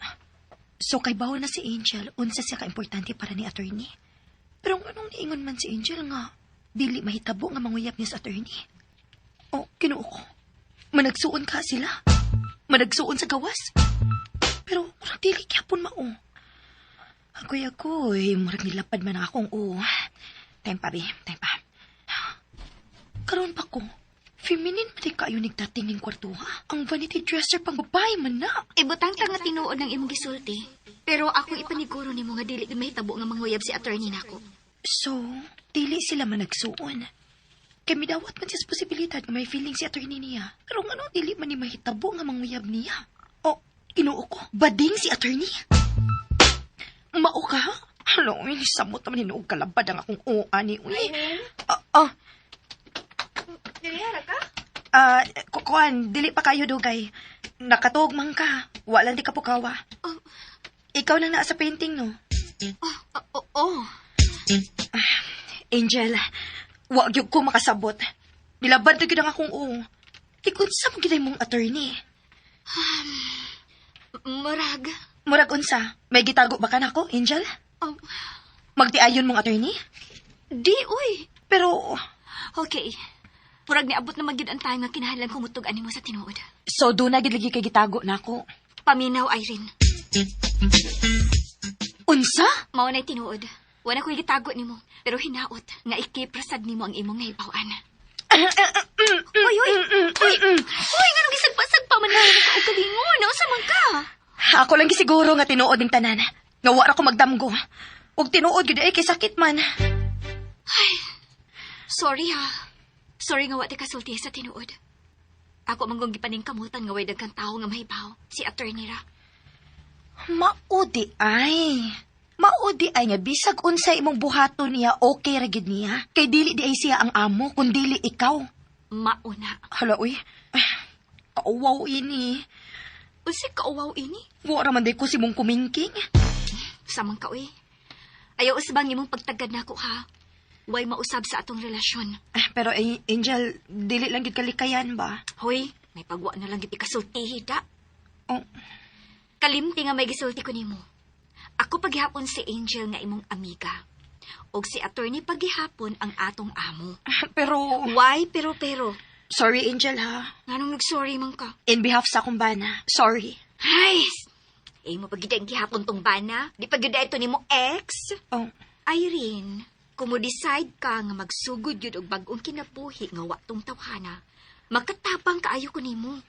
So kay bawo na si Angel, unsa siya ka-importante para ni attorney. Pero nganong niingon man si Angel nga dili mahitabo nga manguyab niya sa attorney? Oh, Ginoo ko. Managsuon ka sila. Managsuon sa gawas. Pero murag dili gyapon mao. Agoy agoy, murag nilapad man akong o. Time pa, be. Time pa. Karon pa ko. Feminine man di kaayo nigdating ning kwarto, ha? Ang vanity dresser pang babae man na. Ibutang ta nga tinuod ng imong gisulti. Pero ako ipaniguro nimo nga dili gid mahitabo nga manguyab si attorney nako. So, dili sila managsuon. Kay midawat man siya sa posibilidad nga may feeling si attorney niya. Pero ngano dili man ni mahitabo nga manguyab niya? O, Ginoo ko, bading si attorney? Mao ka? Hala, uy, samot naman hinuog kalabad ang akong uwa ni, uy. Ah, ah. Dili ka? Ah, kuan, dili pa kayo dugay. Nakatuog man ka. Wala di ka pukawa. Oh. Ikaw nang naa sa painting, no? Oh, oh, oh. Angel, wa gyud ko makasabot. Nilabad na gyud ang akong uong. Di unsa man gyud mong attorney. Murag. Murag unsa? May gitago ba ka nako, Angel? Oh, Magtiayon mong attorney? di uy. Pero, Okay. Murag niabot na magyud ang time nga kinahanglan ko mutug ani mo sa tinuod. So duna gid lagi kay gitago nako. Paminaw, Irene. Unsa? Mao na'y tinuod. Wala ko'y gitago nimo, pero hinaot nga i-keep rasad nimo ang imong nahibaw-an. Uy, uy! Uy! Uy, nganong gisagpa-sagpa man na ka og kalingon? Unsa man ka? Ako lang gisiguro nga tinuod ning tanan. Nga wa ra ko magdamgo. Ug tinuod gyud ay kay sakit man. Sorry ha. Sorry nga wa ti kasulti sa tinuod. Ako man gong gipaningkamutan nga way dagkang tawo nga mahibaw. Si attorney ra. Mao diay. Mao diay nga bisag unsa imong buhaton niya, okay ra gid niya. Kay dili diay siya ang amo kun dili ikaw. Mauna. Hala uy. Ay, kauwaw ini. Unsay kauwaw ini? Wa ra man day ko si mong kumingking. Samang ka uy. Ayaw usbang imong pagtagad nako ha. Way mausab sa atong relasyon. Ah, pero eh, Angel, dili lang gid kalikayan ba? Hoy, may pagwa na lang gid ikasultihi da. Oh. Kalimti nga may gisulti ko nimo. Ako paghihapon si Angel nga imong amiga. Og si attorney paghihapon ang atong amo. Ah, pero Why pero pero? Sorry, Angel, ha. Nganong nag-sorry man ka? In behalf sa akong bana. Sorry. Ay, eh mo pagid ang gihapon tong bana. Di pa gyud ito nimo ex. Oh. Irene, kung mo decide ka nga magsugod yun og bag-ong kinabuhi nga wa tong tawhana, makatabang kaayo ko nimo.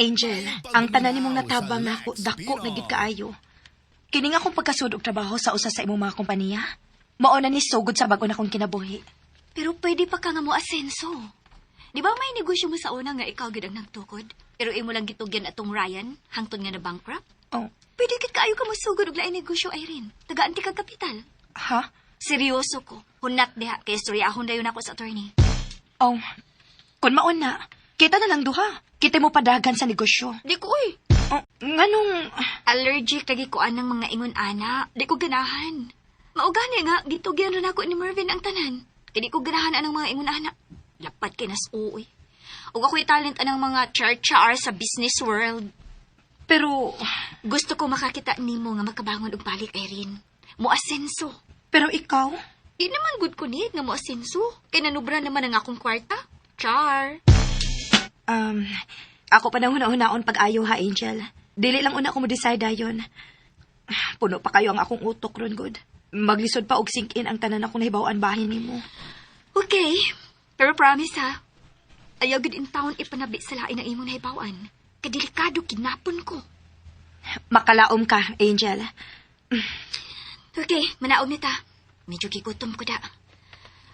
Angel, ang tanan nimong natabang nako dako na gid kaayo. Kini nga akong pagkasud og trabaho sa usa sa imong mga kompanya. Mao na ni sugod sa bag-o nakong kinabuhi. Pero pwede pa ka nga mo asenso. Di ba may negosyo mo sa una nga ikaw gid ang nagtukod? Pero imo lang gitugyan atong Ryan hangtod nga na bankrupt? Oh, Pwede gid kaayo ka mosugod og lain negosyo, Irene. Tagaan ti kag kapital. Ha? Seryoso ko. Hunat diha kay istoryahon dayon ako sa attorney. Oh, kun maon na, kita na lang duha. Kita mo padagan sa negosyo. Di ko uy. Oh, nganong Allergic lagi ko anang mga ingon ana. Di ko ganahan. Mao gani nga gitugyan ra nako ni Mervin ang tanan. Kay di ko ganahan anang mga ingon ana. Lapat kay nas uoy. Ug ako'y talent anang mga char-char sa business world. Pero Gusto ko makakita nimo nga makabangon og balik, Irene. Mo asenso. Pero ikaw? Di naman good ko ni nga mo asenso. Kay nanubra naman ang akong kwarta. Char. Ako pa nang huna-hunaon pag-ayo ha, Angel. Dili lang una ko mo decide dayon. Puno pa kayo ang akong utok ron, good. Maglisod pa og sink in ang tanan akong nahibaw-an bahin nimo. Okay. Pero promise ha. Ayaw gud in town ipanabi sa lain ang imong nahibaw-an. Kadelikado kidnapon ko. Makalaom ka, Angel. Okay, manaog ni ta. Medyo gigutom ko da.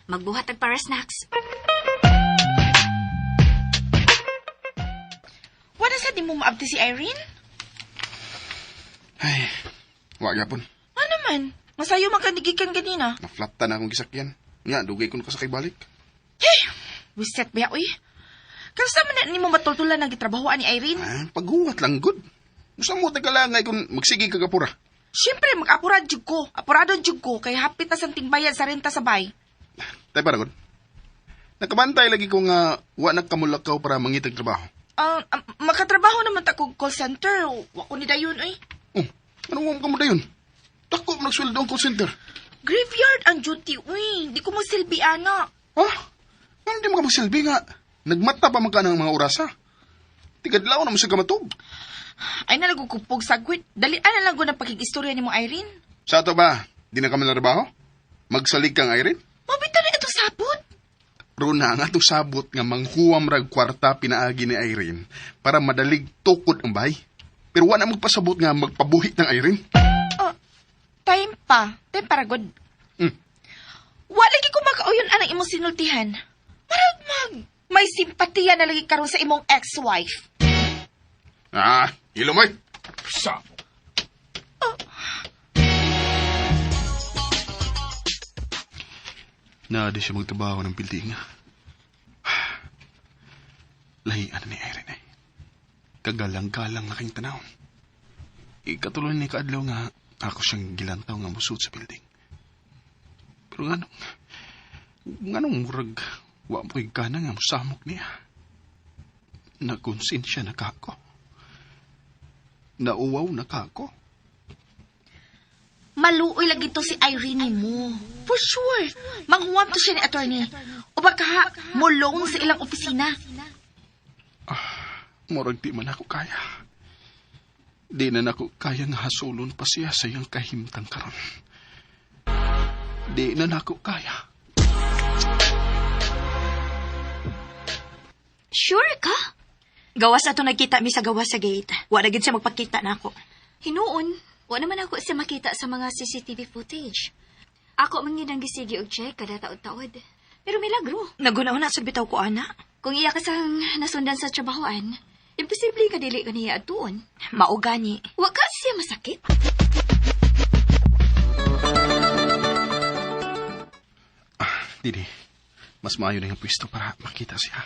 Magbuhat og para snacks. Wala sa di mo maabti si Irene? Ay, wa gyapon. Ano naman? Masayo man kanigikan ganina. Naflatan na akong gisakyan. Nga, dugay ko nakasakay balik. Wiset ba uy? Kansa man na nimo matultulan ang gitrabahoan ni Irene? Ah, paghuwat lang, good. Gusto mo taga lang kung magsige ka kapura. Siyempre, mag-apurad jud ko. Apurado jud ko kay hapit na santing bayad sa renta sa bay. Tay para, good. Nakabantay lagi ko nga wa nagkamulakaw para mangitag trabaho. Makatrabaho naman ta kog call center. Wa ko ni dayon oy. Oh, ano mo ka mo dayon? Dako man sweldo ang call center. Graveyard ang duty uy. Di ko mo silbi ana. Ha? Ano di mo ka magsilbi nga? Nagmata pa man ka ng mga orasa. Tigadlaw na mo siya kamatog. Ay nalago kupog sagwit. Dali ana lang ko ng pakigistorya nimo Irene. Sa ato ba, di na kami narabaho? Magsalig kang Irene? Mabita na ito sabot. Runa nga itong sabot nga manghuwam rag kwarta pinaagi ni Irene para madalig tukod ang bahay. Pero wala magpasabot nga magpabuhit ng Irene. Oh, time pa. Time para good. Mm. Wa lagi ko makauyon anang imong sinultihan. Marag mag may simpatiya na lagi karon sa imong ex-wife. Ah, ilumoy. Sabot. Na di siya magtrabaho ng building. Lahian na ni Irene eh. Kagalang-galang na kayong tanaw. Ikatuloy ni kaadlaw nga ako siyang gilantaw nga musud sa building. Pero nganong murag wa mo ko'y gana nga musamok niya. Nagkonsensya na kako. Nauwaw na kako. Maluoy lagi to si Irene mo. For sure. Manghuwam to siya ni attorney. O baka mo loan sa ilang opisina. Murag di man ako kaya. Di na nako kaya nga hasulon pa siya sa iyang kahimtang karon. Di na nako kaya. Sure ka? Gawas ato nagkita mi sa gawas sa gate. Wa na gid siya magpakita nako. Hinuon, wa naman ako siya makita sa mga CCTV footage. Ako man gyud ang gisigi og check kada taod-taod. Pero milagro, Naguna-una sad bitaw ko ana. kung iya ka sang nasundan sa trabahoan, imposible ka dili ka niya adtuon. Mao gani. Wa ka siya masakit. Dili, mas maayo na yung pwesto para makita siya.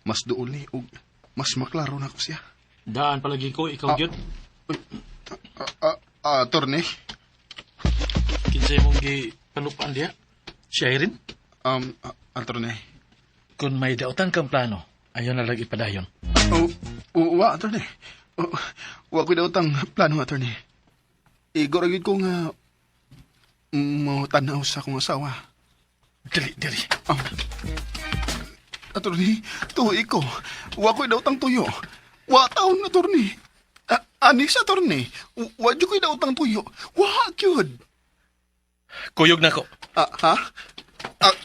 Mas duol ni og mas maklaro na ko siya. Daan palagi ko, ikaw gyud. Attorney, Kinsay mong gi panupaan diha? Si Irene? Attorney. Kung may dautan kang plano, ayon na lang ipadayon. Oh, oh, wa, attorney. Oh, wa ko daw tang plano, attorney. Igor gyud ko nga mo tanaw sa akong asawa. Dili, dili. Oh. Attorney, tuyo ko. Wa ko'y dautang tuyo. Wa taon, attorney. Anis, attorney. Wa jud ko'y dautang tuyo. Wa, gyud. Kuyog na ko. Ah, ha? Ah.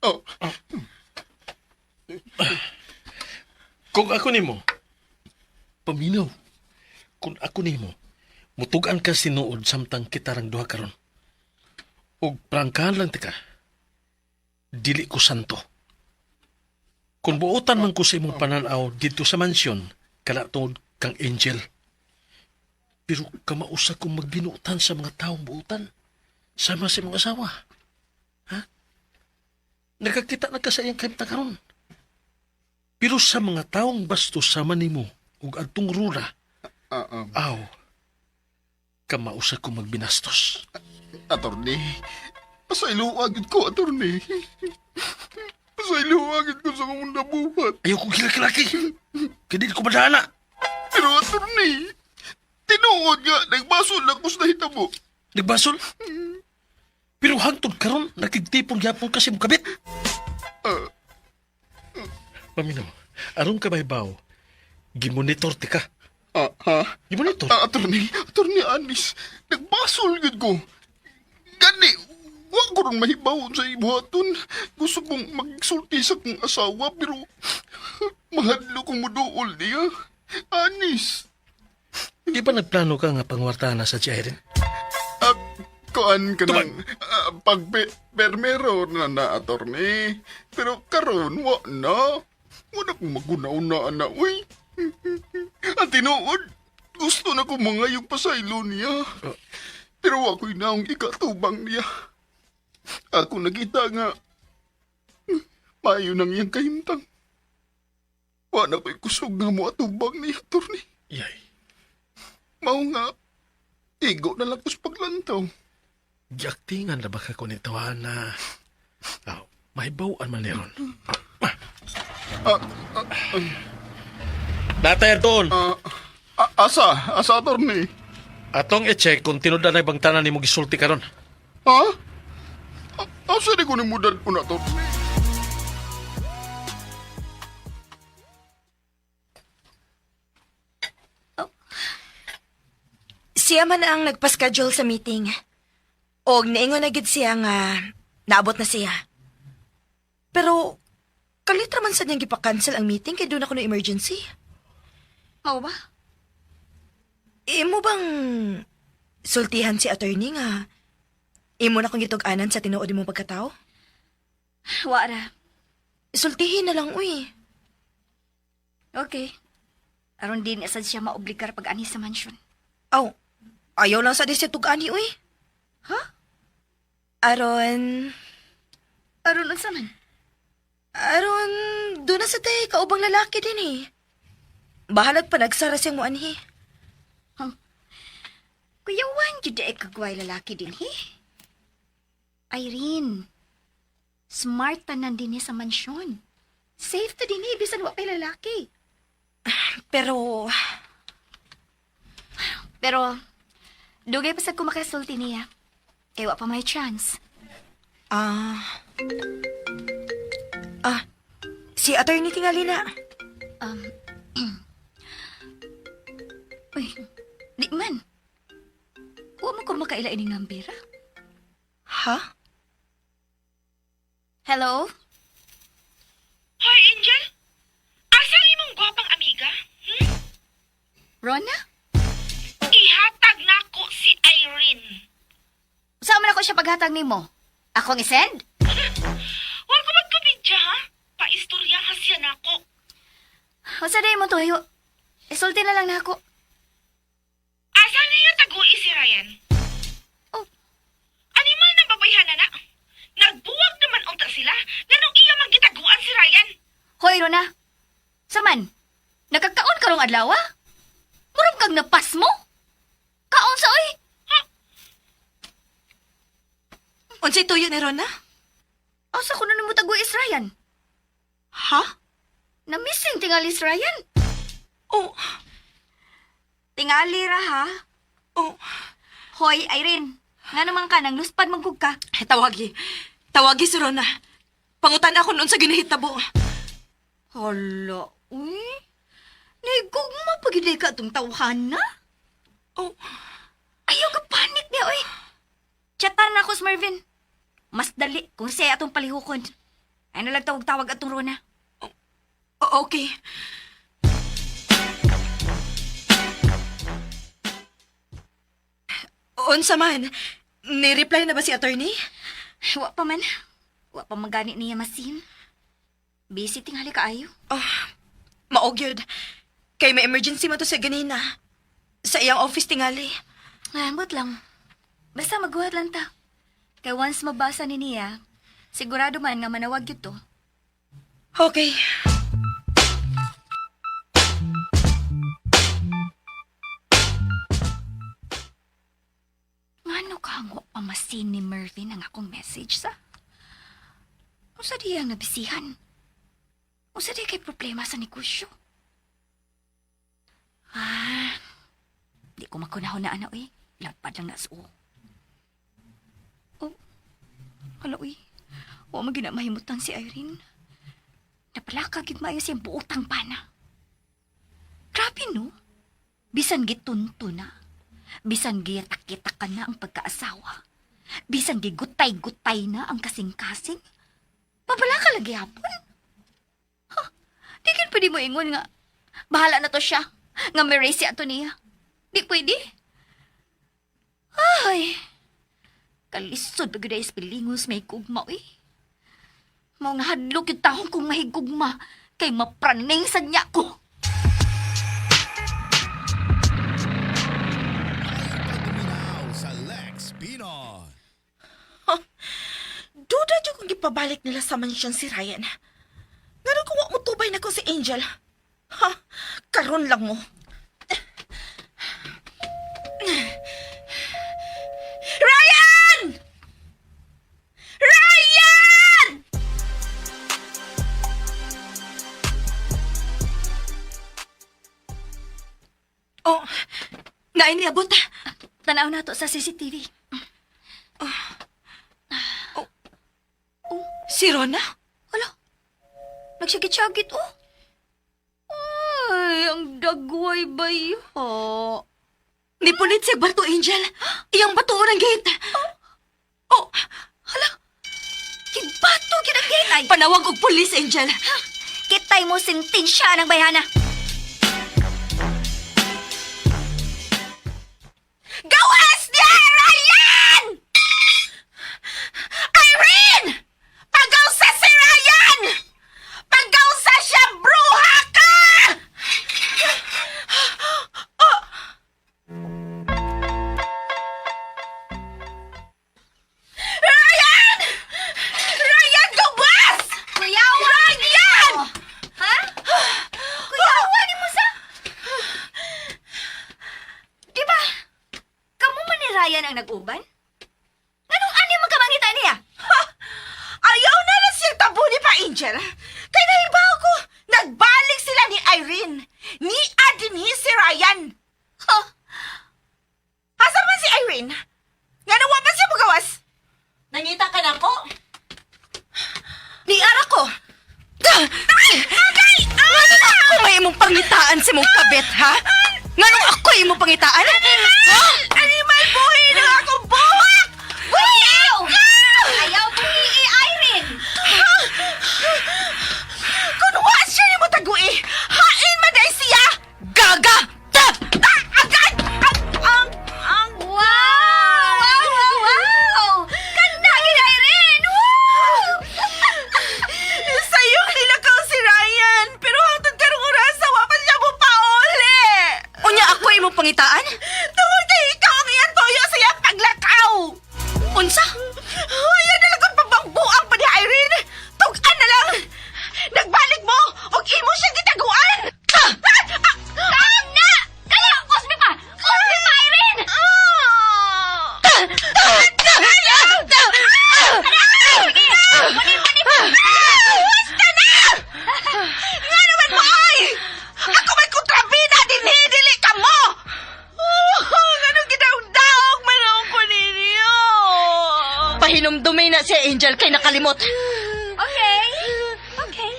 Oh, Kung ako nimo, paminaw. Kung ako nimo, mutugan ka sinuod samtang kitarang duha karon. Og prangkahan lang tika. Dili ko santo. Kung buotan man ko sa imong pananaw dito sa mansyon, kala tungod kang angel. Pero kamausa kong magbinutan sa mga taong buutan. Sama sa imong asawa. Ha? Nakakita na ka sa iyang kahimtang karon. Pero sa mga taong bastos sama nimo ug adtong rura, aw, kamausa ko magbinastos. Attorney, pasayloa gyud ko, attorney. Pasayloa gyud ko sa akong nabuhat. Ayaw kong kilakilaki. Kaya di ko madana. Pero attorney, tinuod nga, nagbasol lang ko sa nahitabo. Nagbasol? Pero hangtod karon nakigtipon gyapon kasi mo kabit. Paminaw, aron ka mahibaw, gimonitor ti ka. Ah, ha? Gimonitor? Ah, attorney, attorney Anis, nagbasol gyud ko. Gani, wa ko ron mahibaw sa ibuhaton. Gusto kong magsulti sa kong asawa, pero mahadlo kong muduol niya. Anis, Di ba nagplano ka nga pangwartahan na sa si Irene? Kuan ka ng pag-permero na na, attorney. Pero karon wa na. Wala kong maguna-una, na, uy. Ang tinuod, gusto na ko mga yung pasaylo niya. Pero ako'y naong ikatubang niya. Ako nakita nga, maayo nang iyang kahimtang. Wa na ko'y kusog nga mo atubang niya, attorney. Yay. Mao nga, Igo na lang ko sa paglantaw. Giaktingan na ba ka ko ni tawana? Aw, mahibaw-an man ni ron. Ah, ah, ay, Natay doon. ah, ah, asa? Asa, attorney? Atong i-check kung tinud na bang tanan nimo gisulti karon. Ha? Asa di ko ni mudad ko na, attorney? Siya man ang nagpa-schedule sa meeting. Og niingon na gid siya nga naabot na siya. Pero kalit ra man sad niyang gipa-cancel ang meeting kay doon ako no emergency. Mao ba? Imo bang sultihan si attorney nga imo na kong gitug-anan sa tinuod imong pagkatao? Wa ra. Sultihin na lang uy. Okay. Aron din sad siya maobligar pag ani sa mansion. Aw, ayaw lang sa di siya tug-ani uy. Ha? Aron, Aron unsa man? aron doon na sa tay kaubang lalaki din eh. Bahalag pa nagsara siyang muanhi. Kuyawan jud ay kagway lalaki din he. Irene, smart tanan din sa mansyon. Safe ta din eh, bisan wa pay lalaki. Pero, Pero, dugay pa sad ko makasulti niya. Kay wa pa may chance. ah, ah, si attorney tingali na. Uy, di man. Wa mo ko makaila ining nambira. Ha? Hello? Hoy, Angel! Asa ang imong gwapang amiga? Hmm? Rona? Ihatag nako si Irene. Saan man ako siya paghatag nimo? Akong isend? Huwag ko magkabidya, ha? Paistorya ka siya nako. Unsa day mo tuyo? Isulti na lang nako. Asa niya tagui si Ryan? Oh. Animal ng babayhan na na. Nagbuwag naman unta sila. Nganong iya man gitaguan si Ryan? Hoy, Rona. Saman, nakakaon karong adlaw, ah? Murag kang napas mo? Kaon sa oy? Unsay tuyo ni Rona? Asa ko na nimo taguis Ryan? Ha? Na-missing tingali si Ryan. Oh, Tingali ra ha? oh, Hoy, Irene. Nga naman ka, nang luspad magkug ka. Eh, tawagi. Tawagi si Rona. Pangutan ako noon sa ginahitabo. Hala, uy. Naigugma pagilay ka itong tawhan na. Oh, Ayaw ka panik niya, uy. Chatan na ako si Mervin. Mas dali kung siya atong palihukon. Ay nalagtawag-tawag atong Rona. oh, okay. Unsa man, ni-reply na ba si attorney? Wa pa man. Wa pa magani niya masin. Busy tingali kaayo. Oh, maog yun. Kay may emergency man to sa ganina. Sa iyang office tingali. Ambot lang. Basta maghuhat lang ta. Kay once mabasa ni niya, sigurado man nga manawag yun to. Okay. Ngano ka ang wa pa masin ni Mervin ang akong message sa? Unsa di ang nabisihan? Unsa di kay problema sa negosyo? Ah, di ko makunahon na ana uy. Lapad lang na sa uo. Oh, hala uy. Wa man gyud na mahimutan si Irene. Napalaka gyud maayo siyang buotang pana. Grabe no? Bisan gitunto na. Bisan gitak-kita ka na ang pagkaasawa. Bisan gigutay-gutay na ang kasing-kasing. Babala ka lagi hapon. Ha, di kin pwede mo ingon nga. Bahala na to siya. Nga may race ato niya. Di pwede. Ay, kalisod ba gyud ay pilingos may gugma uy. Mao nga hadlok yung taong kong mahigugma kay mapraning sa niya ko. Pagduminaw sa Lex Pinoy. Duda jud kung gipabalik nila sa mansyon si Ryan. Ngano kung wa mo tubay nako si Angel? Ha? Karon lang mo. Naay niabot. Tanaw na to sa CCTV. Si Rona? Hala, nagsagit-sagit oh. Ay, ang dagway ba Nipulit siya bato, Angel. Iyang bato ang gate. Oh, hala, gibato gid ang gate ay. Panawag og pulis, Angel. Kitay mo sentensya ng bayhana. Gawas niya, Ryan! Irene! Pagawsa si Ryan! Pagawsa siya, bruha ka! Ryan! Ryan, gawas! Kuyawa! Ryan! Ha? Kuyawa ni mo sa... Di ba? Kamu man ni Ryan ang nag-uban? Anong ani magkamangita niya? Ha! Ayaw na lang siyang tabuni pa, Angel. Kay nahibaw ko, nagbalik sila ni Irene. Ni Adini si Ryan. Ha? Asa man si Irene? Nga nawa pa siya magawas? Nangita ka na ko? Ni ara ko. Agay! Nganong ako may imong pangitaan sa imong kabet, ha? Nganong ako imong pangitaan? Ha? Animal buhi ng akong buhok! Ayaw! Ayaw buhi Irene! Kung wa siya ni mo tagui, hain man dahil siya! Gaga! Ta! Ah! Agay! Ang! Ang! Ang! Wow! Wow! Wow! Wow! Kanda gid Irene! Wow! Sa'yo nilakaw si Ryan, pero hangtod karong orasa, wa pa siya mo pauli! Unya ako imong pangitaan? Tungod kay ikaw ang iyang toyo sa iyang paglakaw! Unsa? Ayan na lang ang pabangbuang pa ni Irene! Tug-an na lang! Nagbalik mo! Og imo siyang gitaguan! Ah! Kana! Kana! Usbi pa! Usbi pa, Irene! Sige! Muni, muni! Basta na! Nga naman mo ay! Ako may kontrabida dinhi, dili ka mo! Oh, Anong ginaw-daog man ako ko ninyo? Pahinumdumi na si Angel kay nakalimot. Okay. Okay.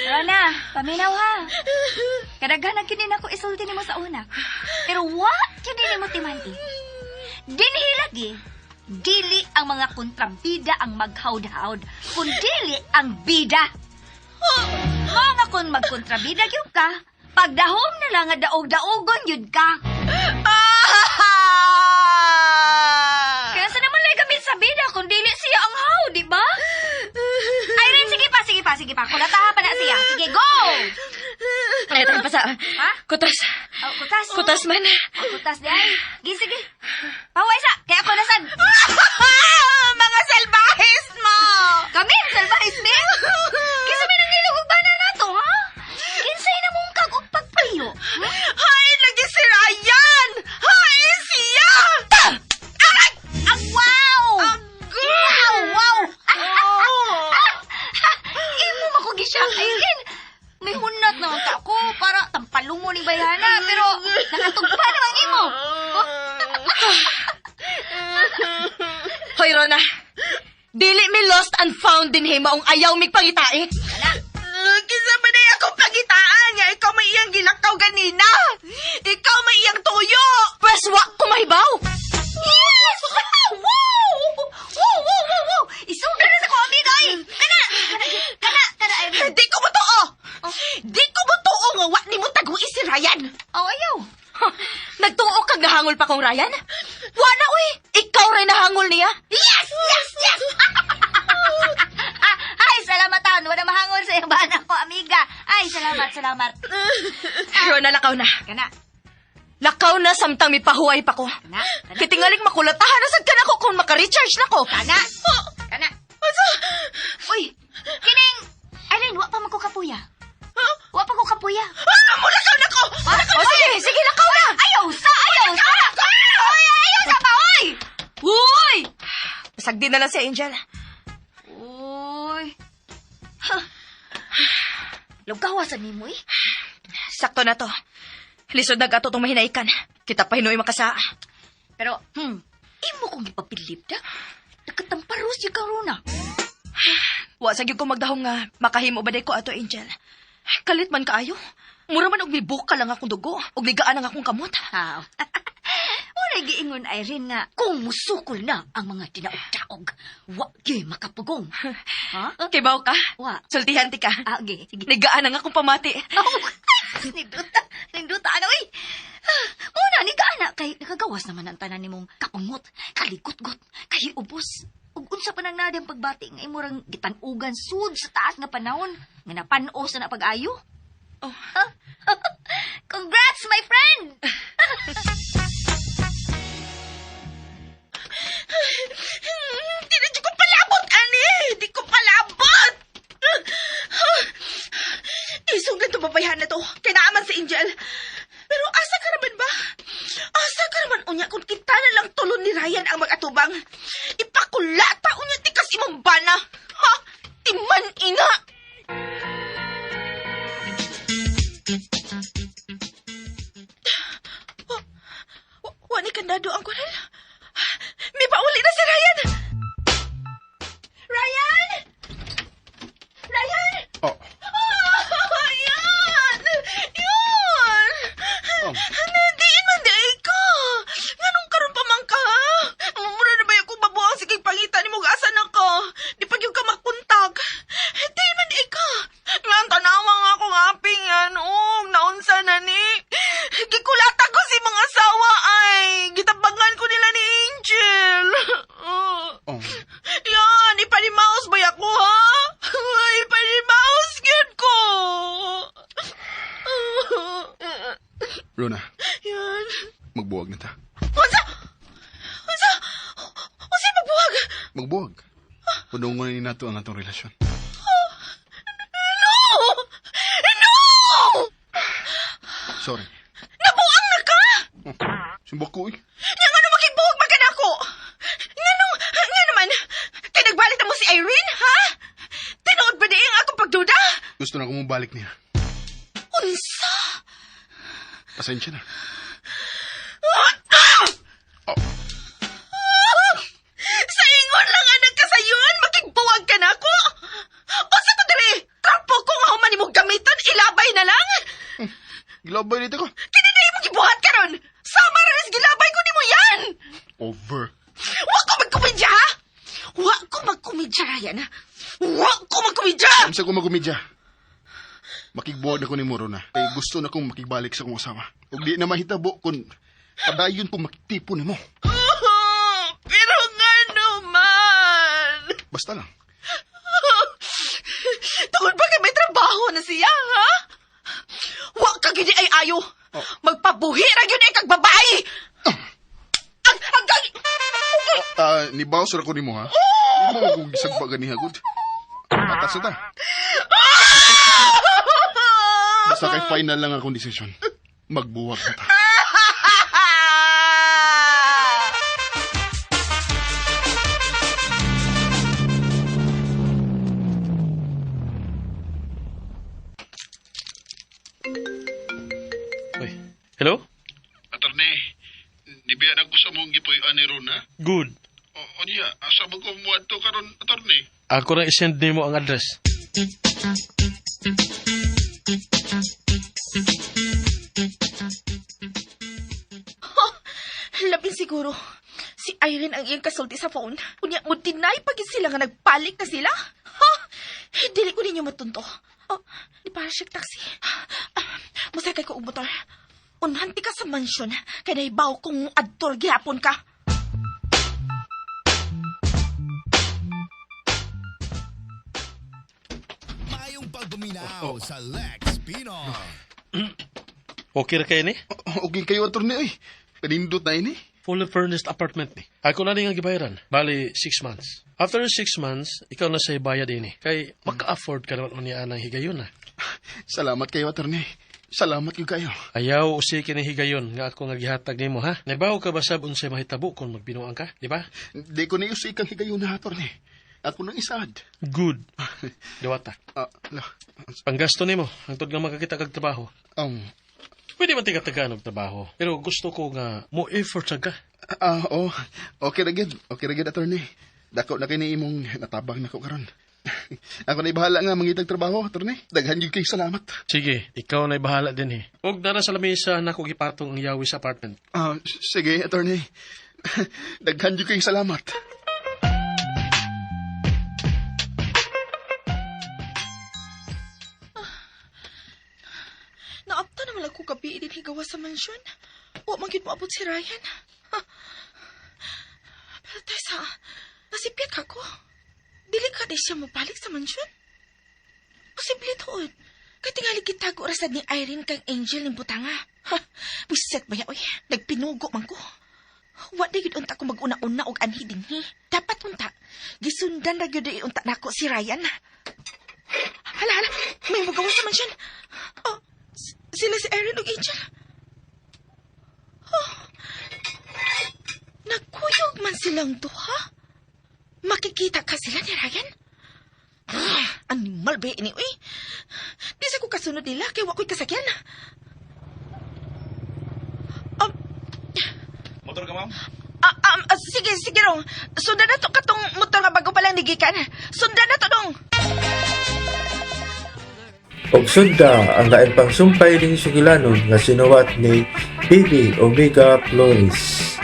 Rona, paminaw ha. Kadaghan na kini nako isulti nimo sa una. Pero wa gyud nimo timan-i. Dinhi lagi, dili ang mga kontrabida ang maghawd-hawd, kun dili ang bida. Mao nga kun magkontrabida gyud ka, pagdahom na lang nga daog-daogon gyud ka. Kaya sa naman lay gamit sa bida kung dili siya ang haw, di ba? Irene, sige pa, sige pa, sige pa. Kulataha pa na siya. Sige, go! Ay, tayo pa sa... Ha? Kutas. Oh, kutas. Kutas man. Oh, kutas di ay. Sige, sige. Paway sa, kaya ako nasad. Mga salbahis mo! Kami, salbahis me. Kinsa may nangilog og bana nato, ha? Kinsay na mong kag og pagpayo? Hay, lagi si Ryan! Hay, siya! Aray! Ang wow! Ang Wow! Wow! Oh. Imo makugisyak, Irene. May hunat naman ka ako para tampalong mo ni Bayana, pero nakatugpa naman imo. Hoy, Rona. Dili mi lost and found din maong ayaw mig pangitai. Kinsa man ay akong pagitaan nga ikaw may iyang gilakaw ganina. Ikaw may iyang tuyo. Pwes wa ko mahibaw. Yes! Wow! Wow, wow, wow, wow! Isuga na sa ko, amiga, ay! Kana! Kana, kana, Irene. Di ko mo tuo. Di ko mo tuo nga wa nimo tagui si Ryan. Oh, ayaw. Huh, Nagtuo kag nahangol pa kong Ryan? Wa na uy. Ikaw rin nahangol niya. Yes! Yes! Yes! Ay, salamat, Tan. Wala mahangol sa iyang bana ko, amiga. Ay, salamat, salamat. Rona, lakaw na. Kana, Lakaw na samtang mipahuway pa ko. kana, kana. Kitingaling makulatahan na sad ka nako kung maka-recharge na ko. Kana! Kana! Uy! Kining! Irene, wa pa man ko kapuya. Wa pa ko kapuya. Ah, mulakaw na ko. O sige, sige, lakaw na. Ayaw sa! Ayaw sa! Uy, ayaw sa pa! Uy! Uy! Pasagdi na lang si Angel. Uy! Huh. Lugawa sa nimo eh. Sakto na to. Lisod na gato tong mahinaikan. Kita pa hinuoy makasa. Pero, imo kong ipapilip da. Nakatamparos yung karuna. Wa sa gyud ko magdahom nga makahimo ba day ko ato Angel. Kalit man kaayo. Mura man og mibuka lang akong dugo ug migaan ang akong kamot. Ha. Wala giingon Irene nga kung musukol na ang mga tinaog-taog, wa gyud makapugong. Ha? Kibaw ka? Wa. Sultihan ti ka. Ah, okay. Sige. Nigaan ang akong pamati. Oh, ninduta. Ninduta ano eh. Muna ni kaana kay nakagawas naman ang tanan nimong kapangot, kaligutgot, kay ubos. Ug unsa pa nang nadi ang pagbati nga imurang gitan-ugan sud sa taas nga panahon nga napan-os na na pag-ayo. Oh. Congrats, my friend! Di na ko palabot, ani! Di ko palabot! Isong ganito babayhan na to. Kay naaman si Angel. Pero asa ka naman ba? Asa ka naman unya kung kita na lang tulon ni Ryan ang mag-atubang? Ipakulata unya tikas imong bana. Ha? Timan ina! Wa ni kandado ang kural. May pauli na si Ryan! Ryan! Ryan! Oh, Ah, yan! Yun! Oh. Nandiin man di ay ka! Nganong karon pa man ka? Mura na ba yung kung babuang sige pangita ni mo asa na ka? Di pa yung ka makontak. Diin man di ay ka! Ngan tanawa nga akong aping yan. Oh, naunsa na ni. Gikulata ko si mga asawa ay. Gitabangan ko nila ni Angel. oh. Yan, ipanimaos ba ako, ha? Ipanimaos gyud ko. Rona, Yan. magbuwag na ta. Unsa? Unsa? Unsa magbuwag? Magbuwag. Punungon ni nato ang atong relasyon. No! No! Sorry. Nabuang na ka! Sumbok ko eh. Nga nga makigbuwag man ka nako? Nga nung, nga naman, kay nagbalik na mo si Irene, ha? Tinuod ba di ang akong pagduda? Gusto na akong mabalik niya. Unsa? Pasensya na. Sa ingon lang ang nagkasayon, makigbuwag ka na ako. O sa to diri, trapo ko nga human mo gamiton, ilabay na lang. Gilabay dito ko. Kini di mo gibuhat karon. Sama ra nis gilabay ko nimo yan. Over. Wa ko magkomedya, ha? Wa ko magkomedya, Ryan. ha? Wa ko magkomedya. Unsa ko magumidya. Makigbuwag na ko ni mo, Rona. Kay gusto na kong makigbalik sa akong asawa. Ug di na mahitabo kung padayon kong makitipo nimo. Pero nga naman. Basta lang. Tungod ba kay may trabaho na siya, ha? Wa ka gini ay ayo. Magpabuhi ra gyud ay kag babae. Ang ang ang Ah, ni Bowser ko nimo ha. Di mo kung gisagba ganiha gud. Atas na ta. Basta kay final lang akong desisyon. Magbuwag na ta. Uy, hello? Attorney, di ba na ko sa mong gipuy-an ni Rona? Good. O, o niya, asa mo ko muadto karon, attorney? Ako na isend nimo ang address. Labin siguro. Si Irene ang iyang kasulti sa phone. Unya mo deny pag sila nga nagpalik na sila. Ha? Dili ko ninyo matunto. Oh, di para siya taxi. Ah, musakay ko og motor. Unhanti ka sa mansion kay nahibaw kung adtor gihapon ka. Maayong pagpaminaw sa Lex Pinoy. Okay ra kay ni? Okay kayo, attorney, oy. Kanindot na ini. Fully furnished apartment ni. Ako na rin ang gibayaran. Bali, 6 months. After 6 months, ikaw na sa bayad ini. Kay maka-afford ka naman unya ng higayon na. Salamat kayo, attorney. Salamat gyud kayo. Ayaw usiki ni higayon nga ako nga gihatag nimo ha. Nabaw ka ba sab unsay mahitabo kung magbinuang ka, di ba? Di ko na usikang higayon na, attorney. Ako nang isaad. Good. Diwata. Ah, la. Panggasto nimo hangtod nga makakita kag trabaho. Pwede man tika tagaan og trabaho, pero gusto ko nga mo effort sa ka. Ah, oh, okay ra gyud. Okay ra gyud, attorney. Dako na kini imong natabang nako karon. Ako na bahala nga mangitag trabaho, attorney. Daghan gyud kay salamat. Sige, ikaw na bahala din eh. Og dara sa lamesa nako gipatong ang yawi sa apartment. Ah, sige, attorney. Daghan gyud kay salamat. Naapta naman ako gabi din higawa sa mansyon. Wa man gyud moabot si Ryan. Ha. Pero Tessa, nasipyat ka ko. Dili ka di siya mobalik sa mansyon. Posible tuod. Kay tingali gitago ra sad ni Irene kang Angel ning butanga. Ha, buset ba ya oy? Nagpinugo man ko. Wa di gyud unta ko mag-una-una og anhi dinhi. Dapat unta gisundan ra gyud di unta nako si Ryan. Hala, hala, may mugawas sa mansyon. Oh, sila si Erin ug Angel. Oh, nagkuyog man silang duha. Makikita ka sila ni Ryan? Ah, animal ba ini, uy? Di sa ko kasunod nila kay wa ko'y kasakyan. Motor ka, ma'am? Sige, sige rong. Sundan na to katong motor nga bago pa lang nigikan. Sundan na to dong. Og sunda ang lain pang sumpay ning sugilanon nga sinuwat ni Bibi Omega Flores.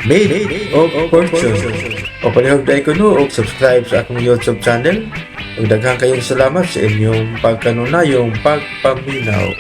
Made of Fortune. O palihog dai kuno og subscribe sa akong YouTube channel. Ug daghan kayong salamat sa inyong pagkanunayong pagpaminaw.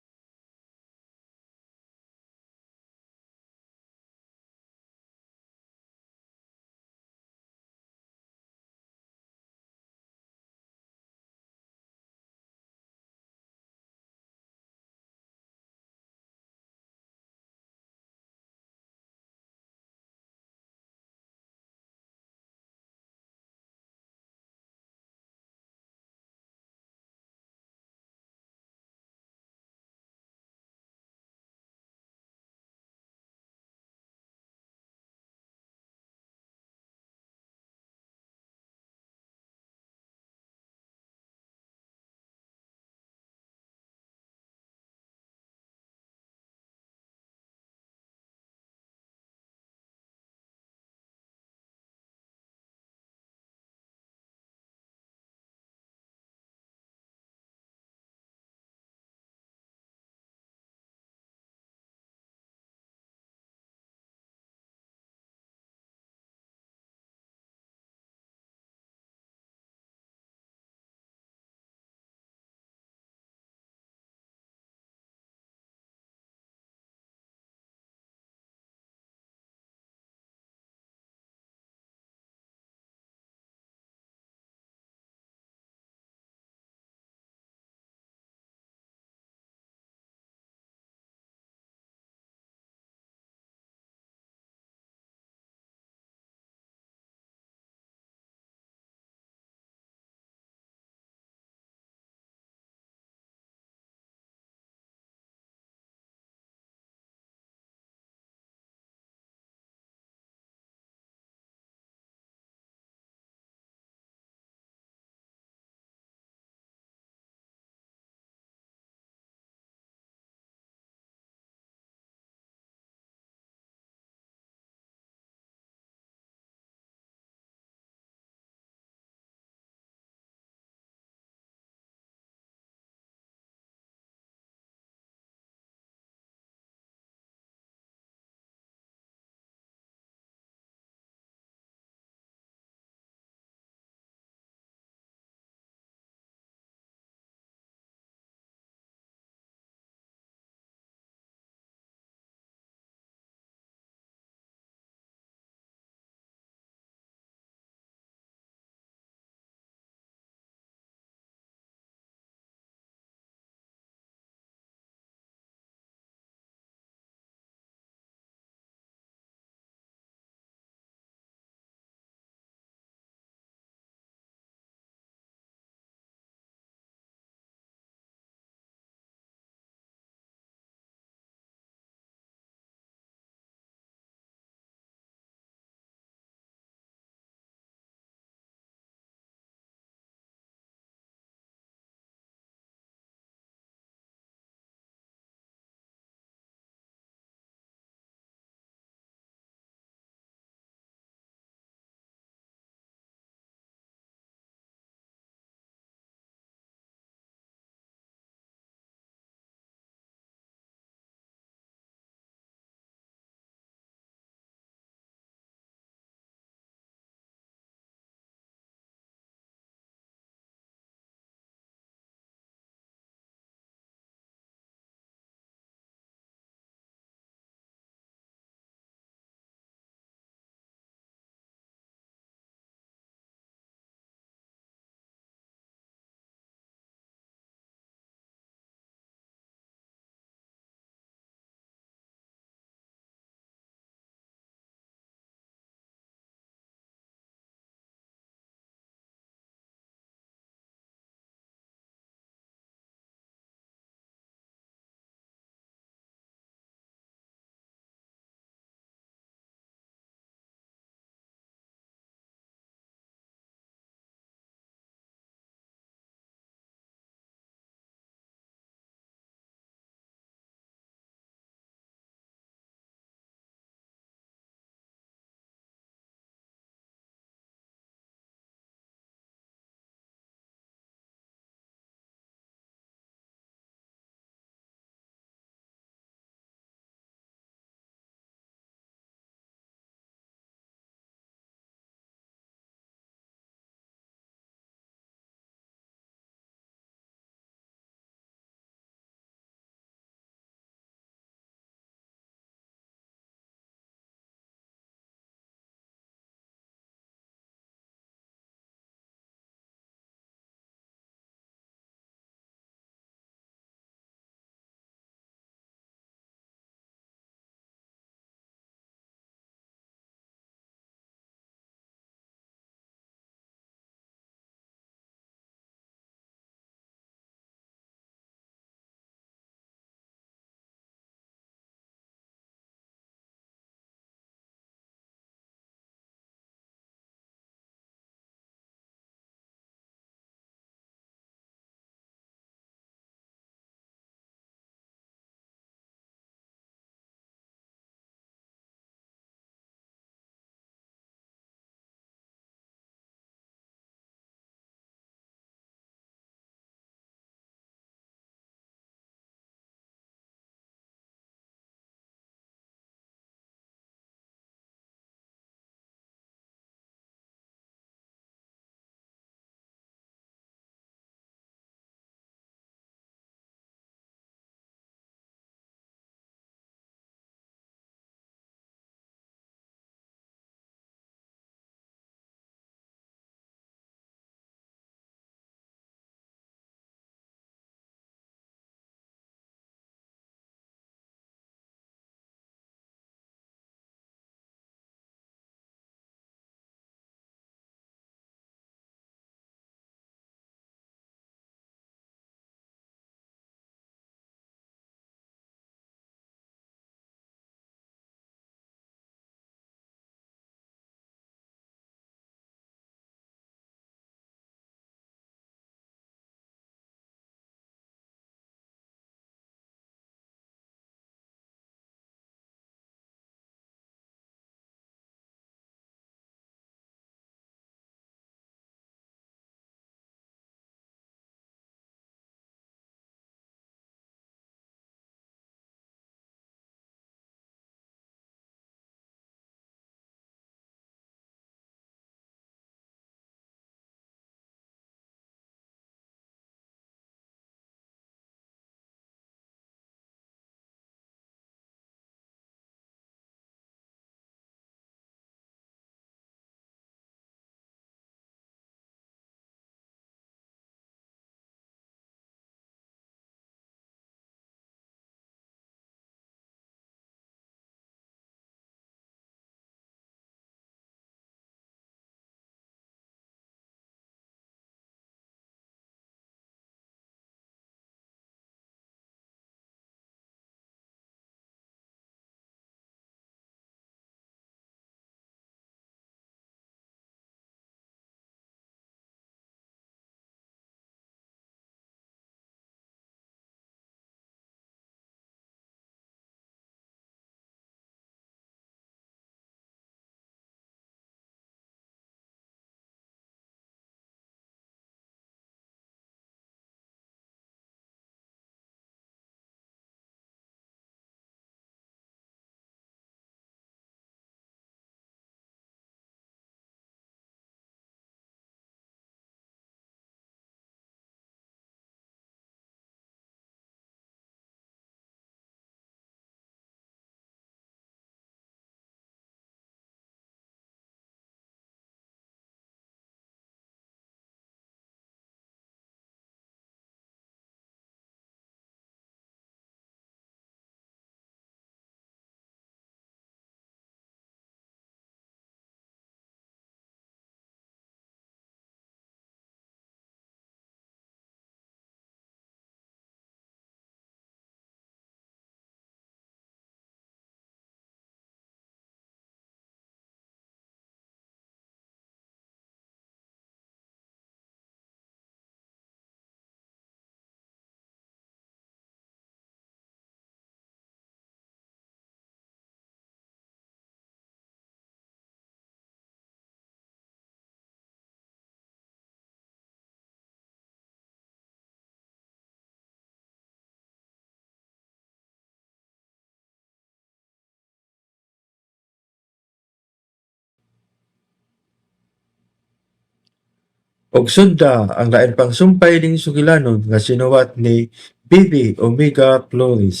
Og sunda ang lain pang sumpay ning sugilanon nga sinuwat ni Bibi Omega Flores.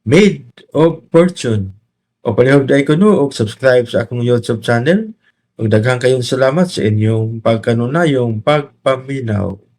Made of Fortune. O palihog diay kuno og subscribe sa akong YouTube channel. Ug daghang kayong salamat sa inyong pagkanunayong pagpaminaw.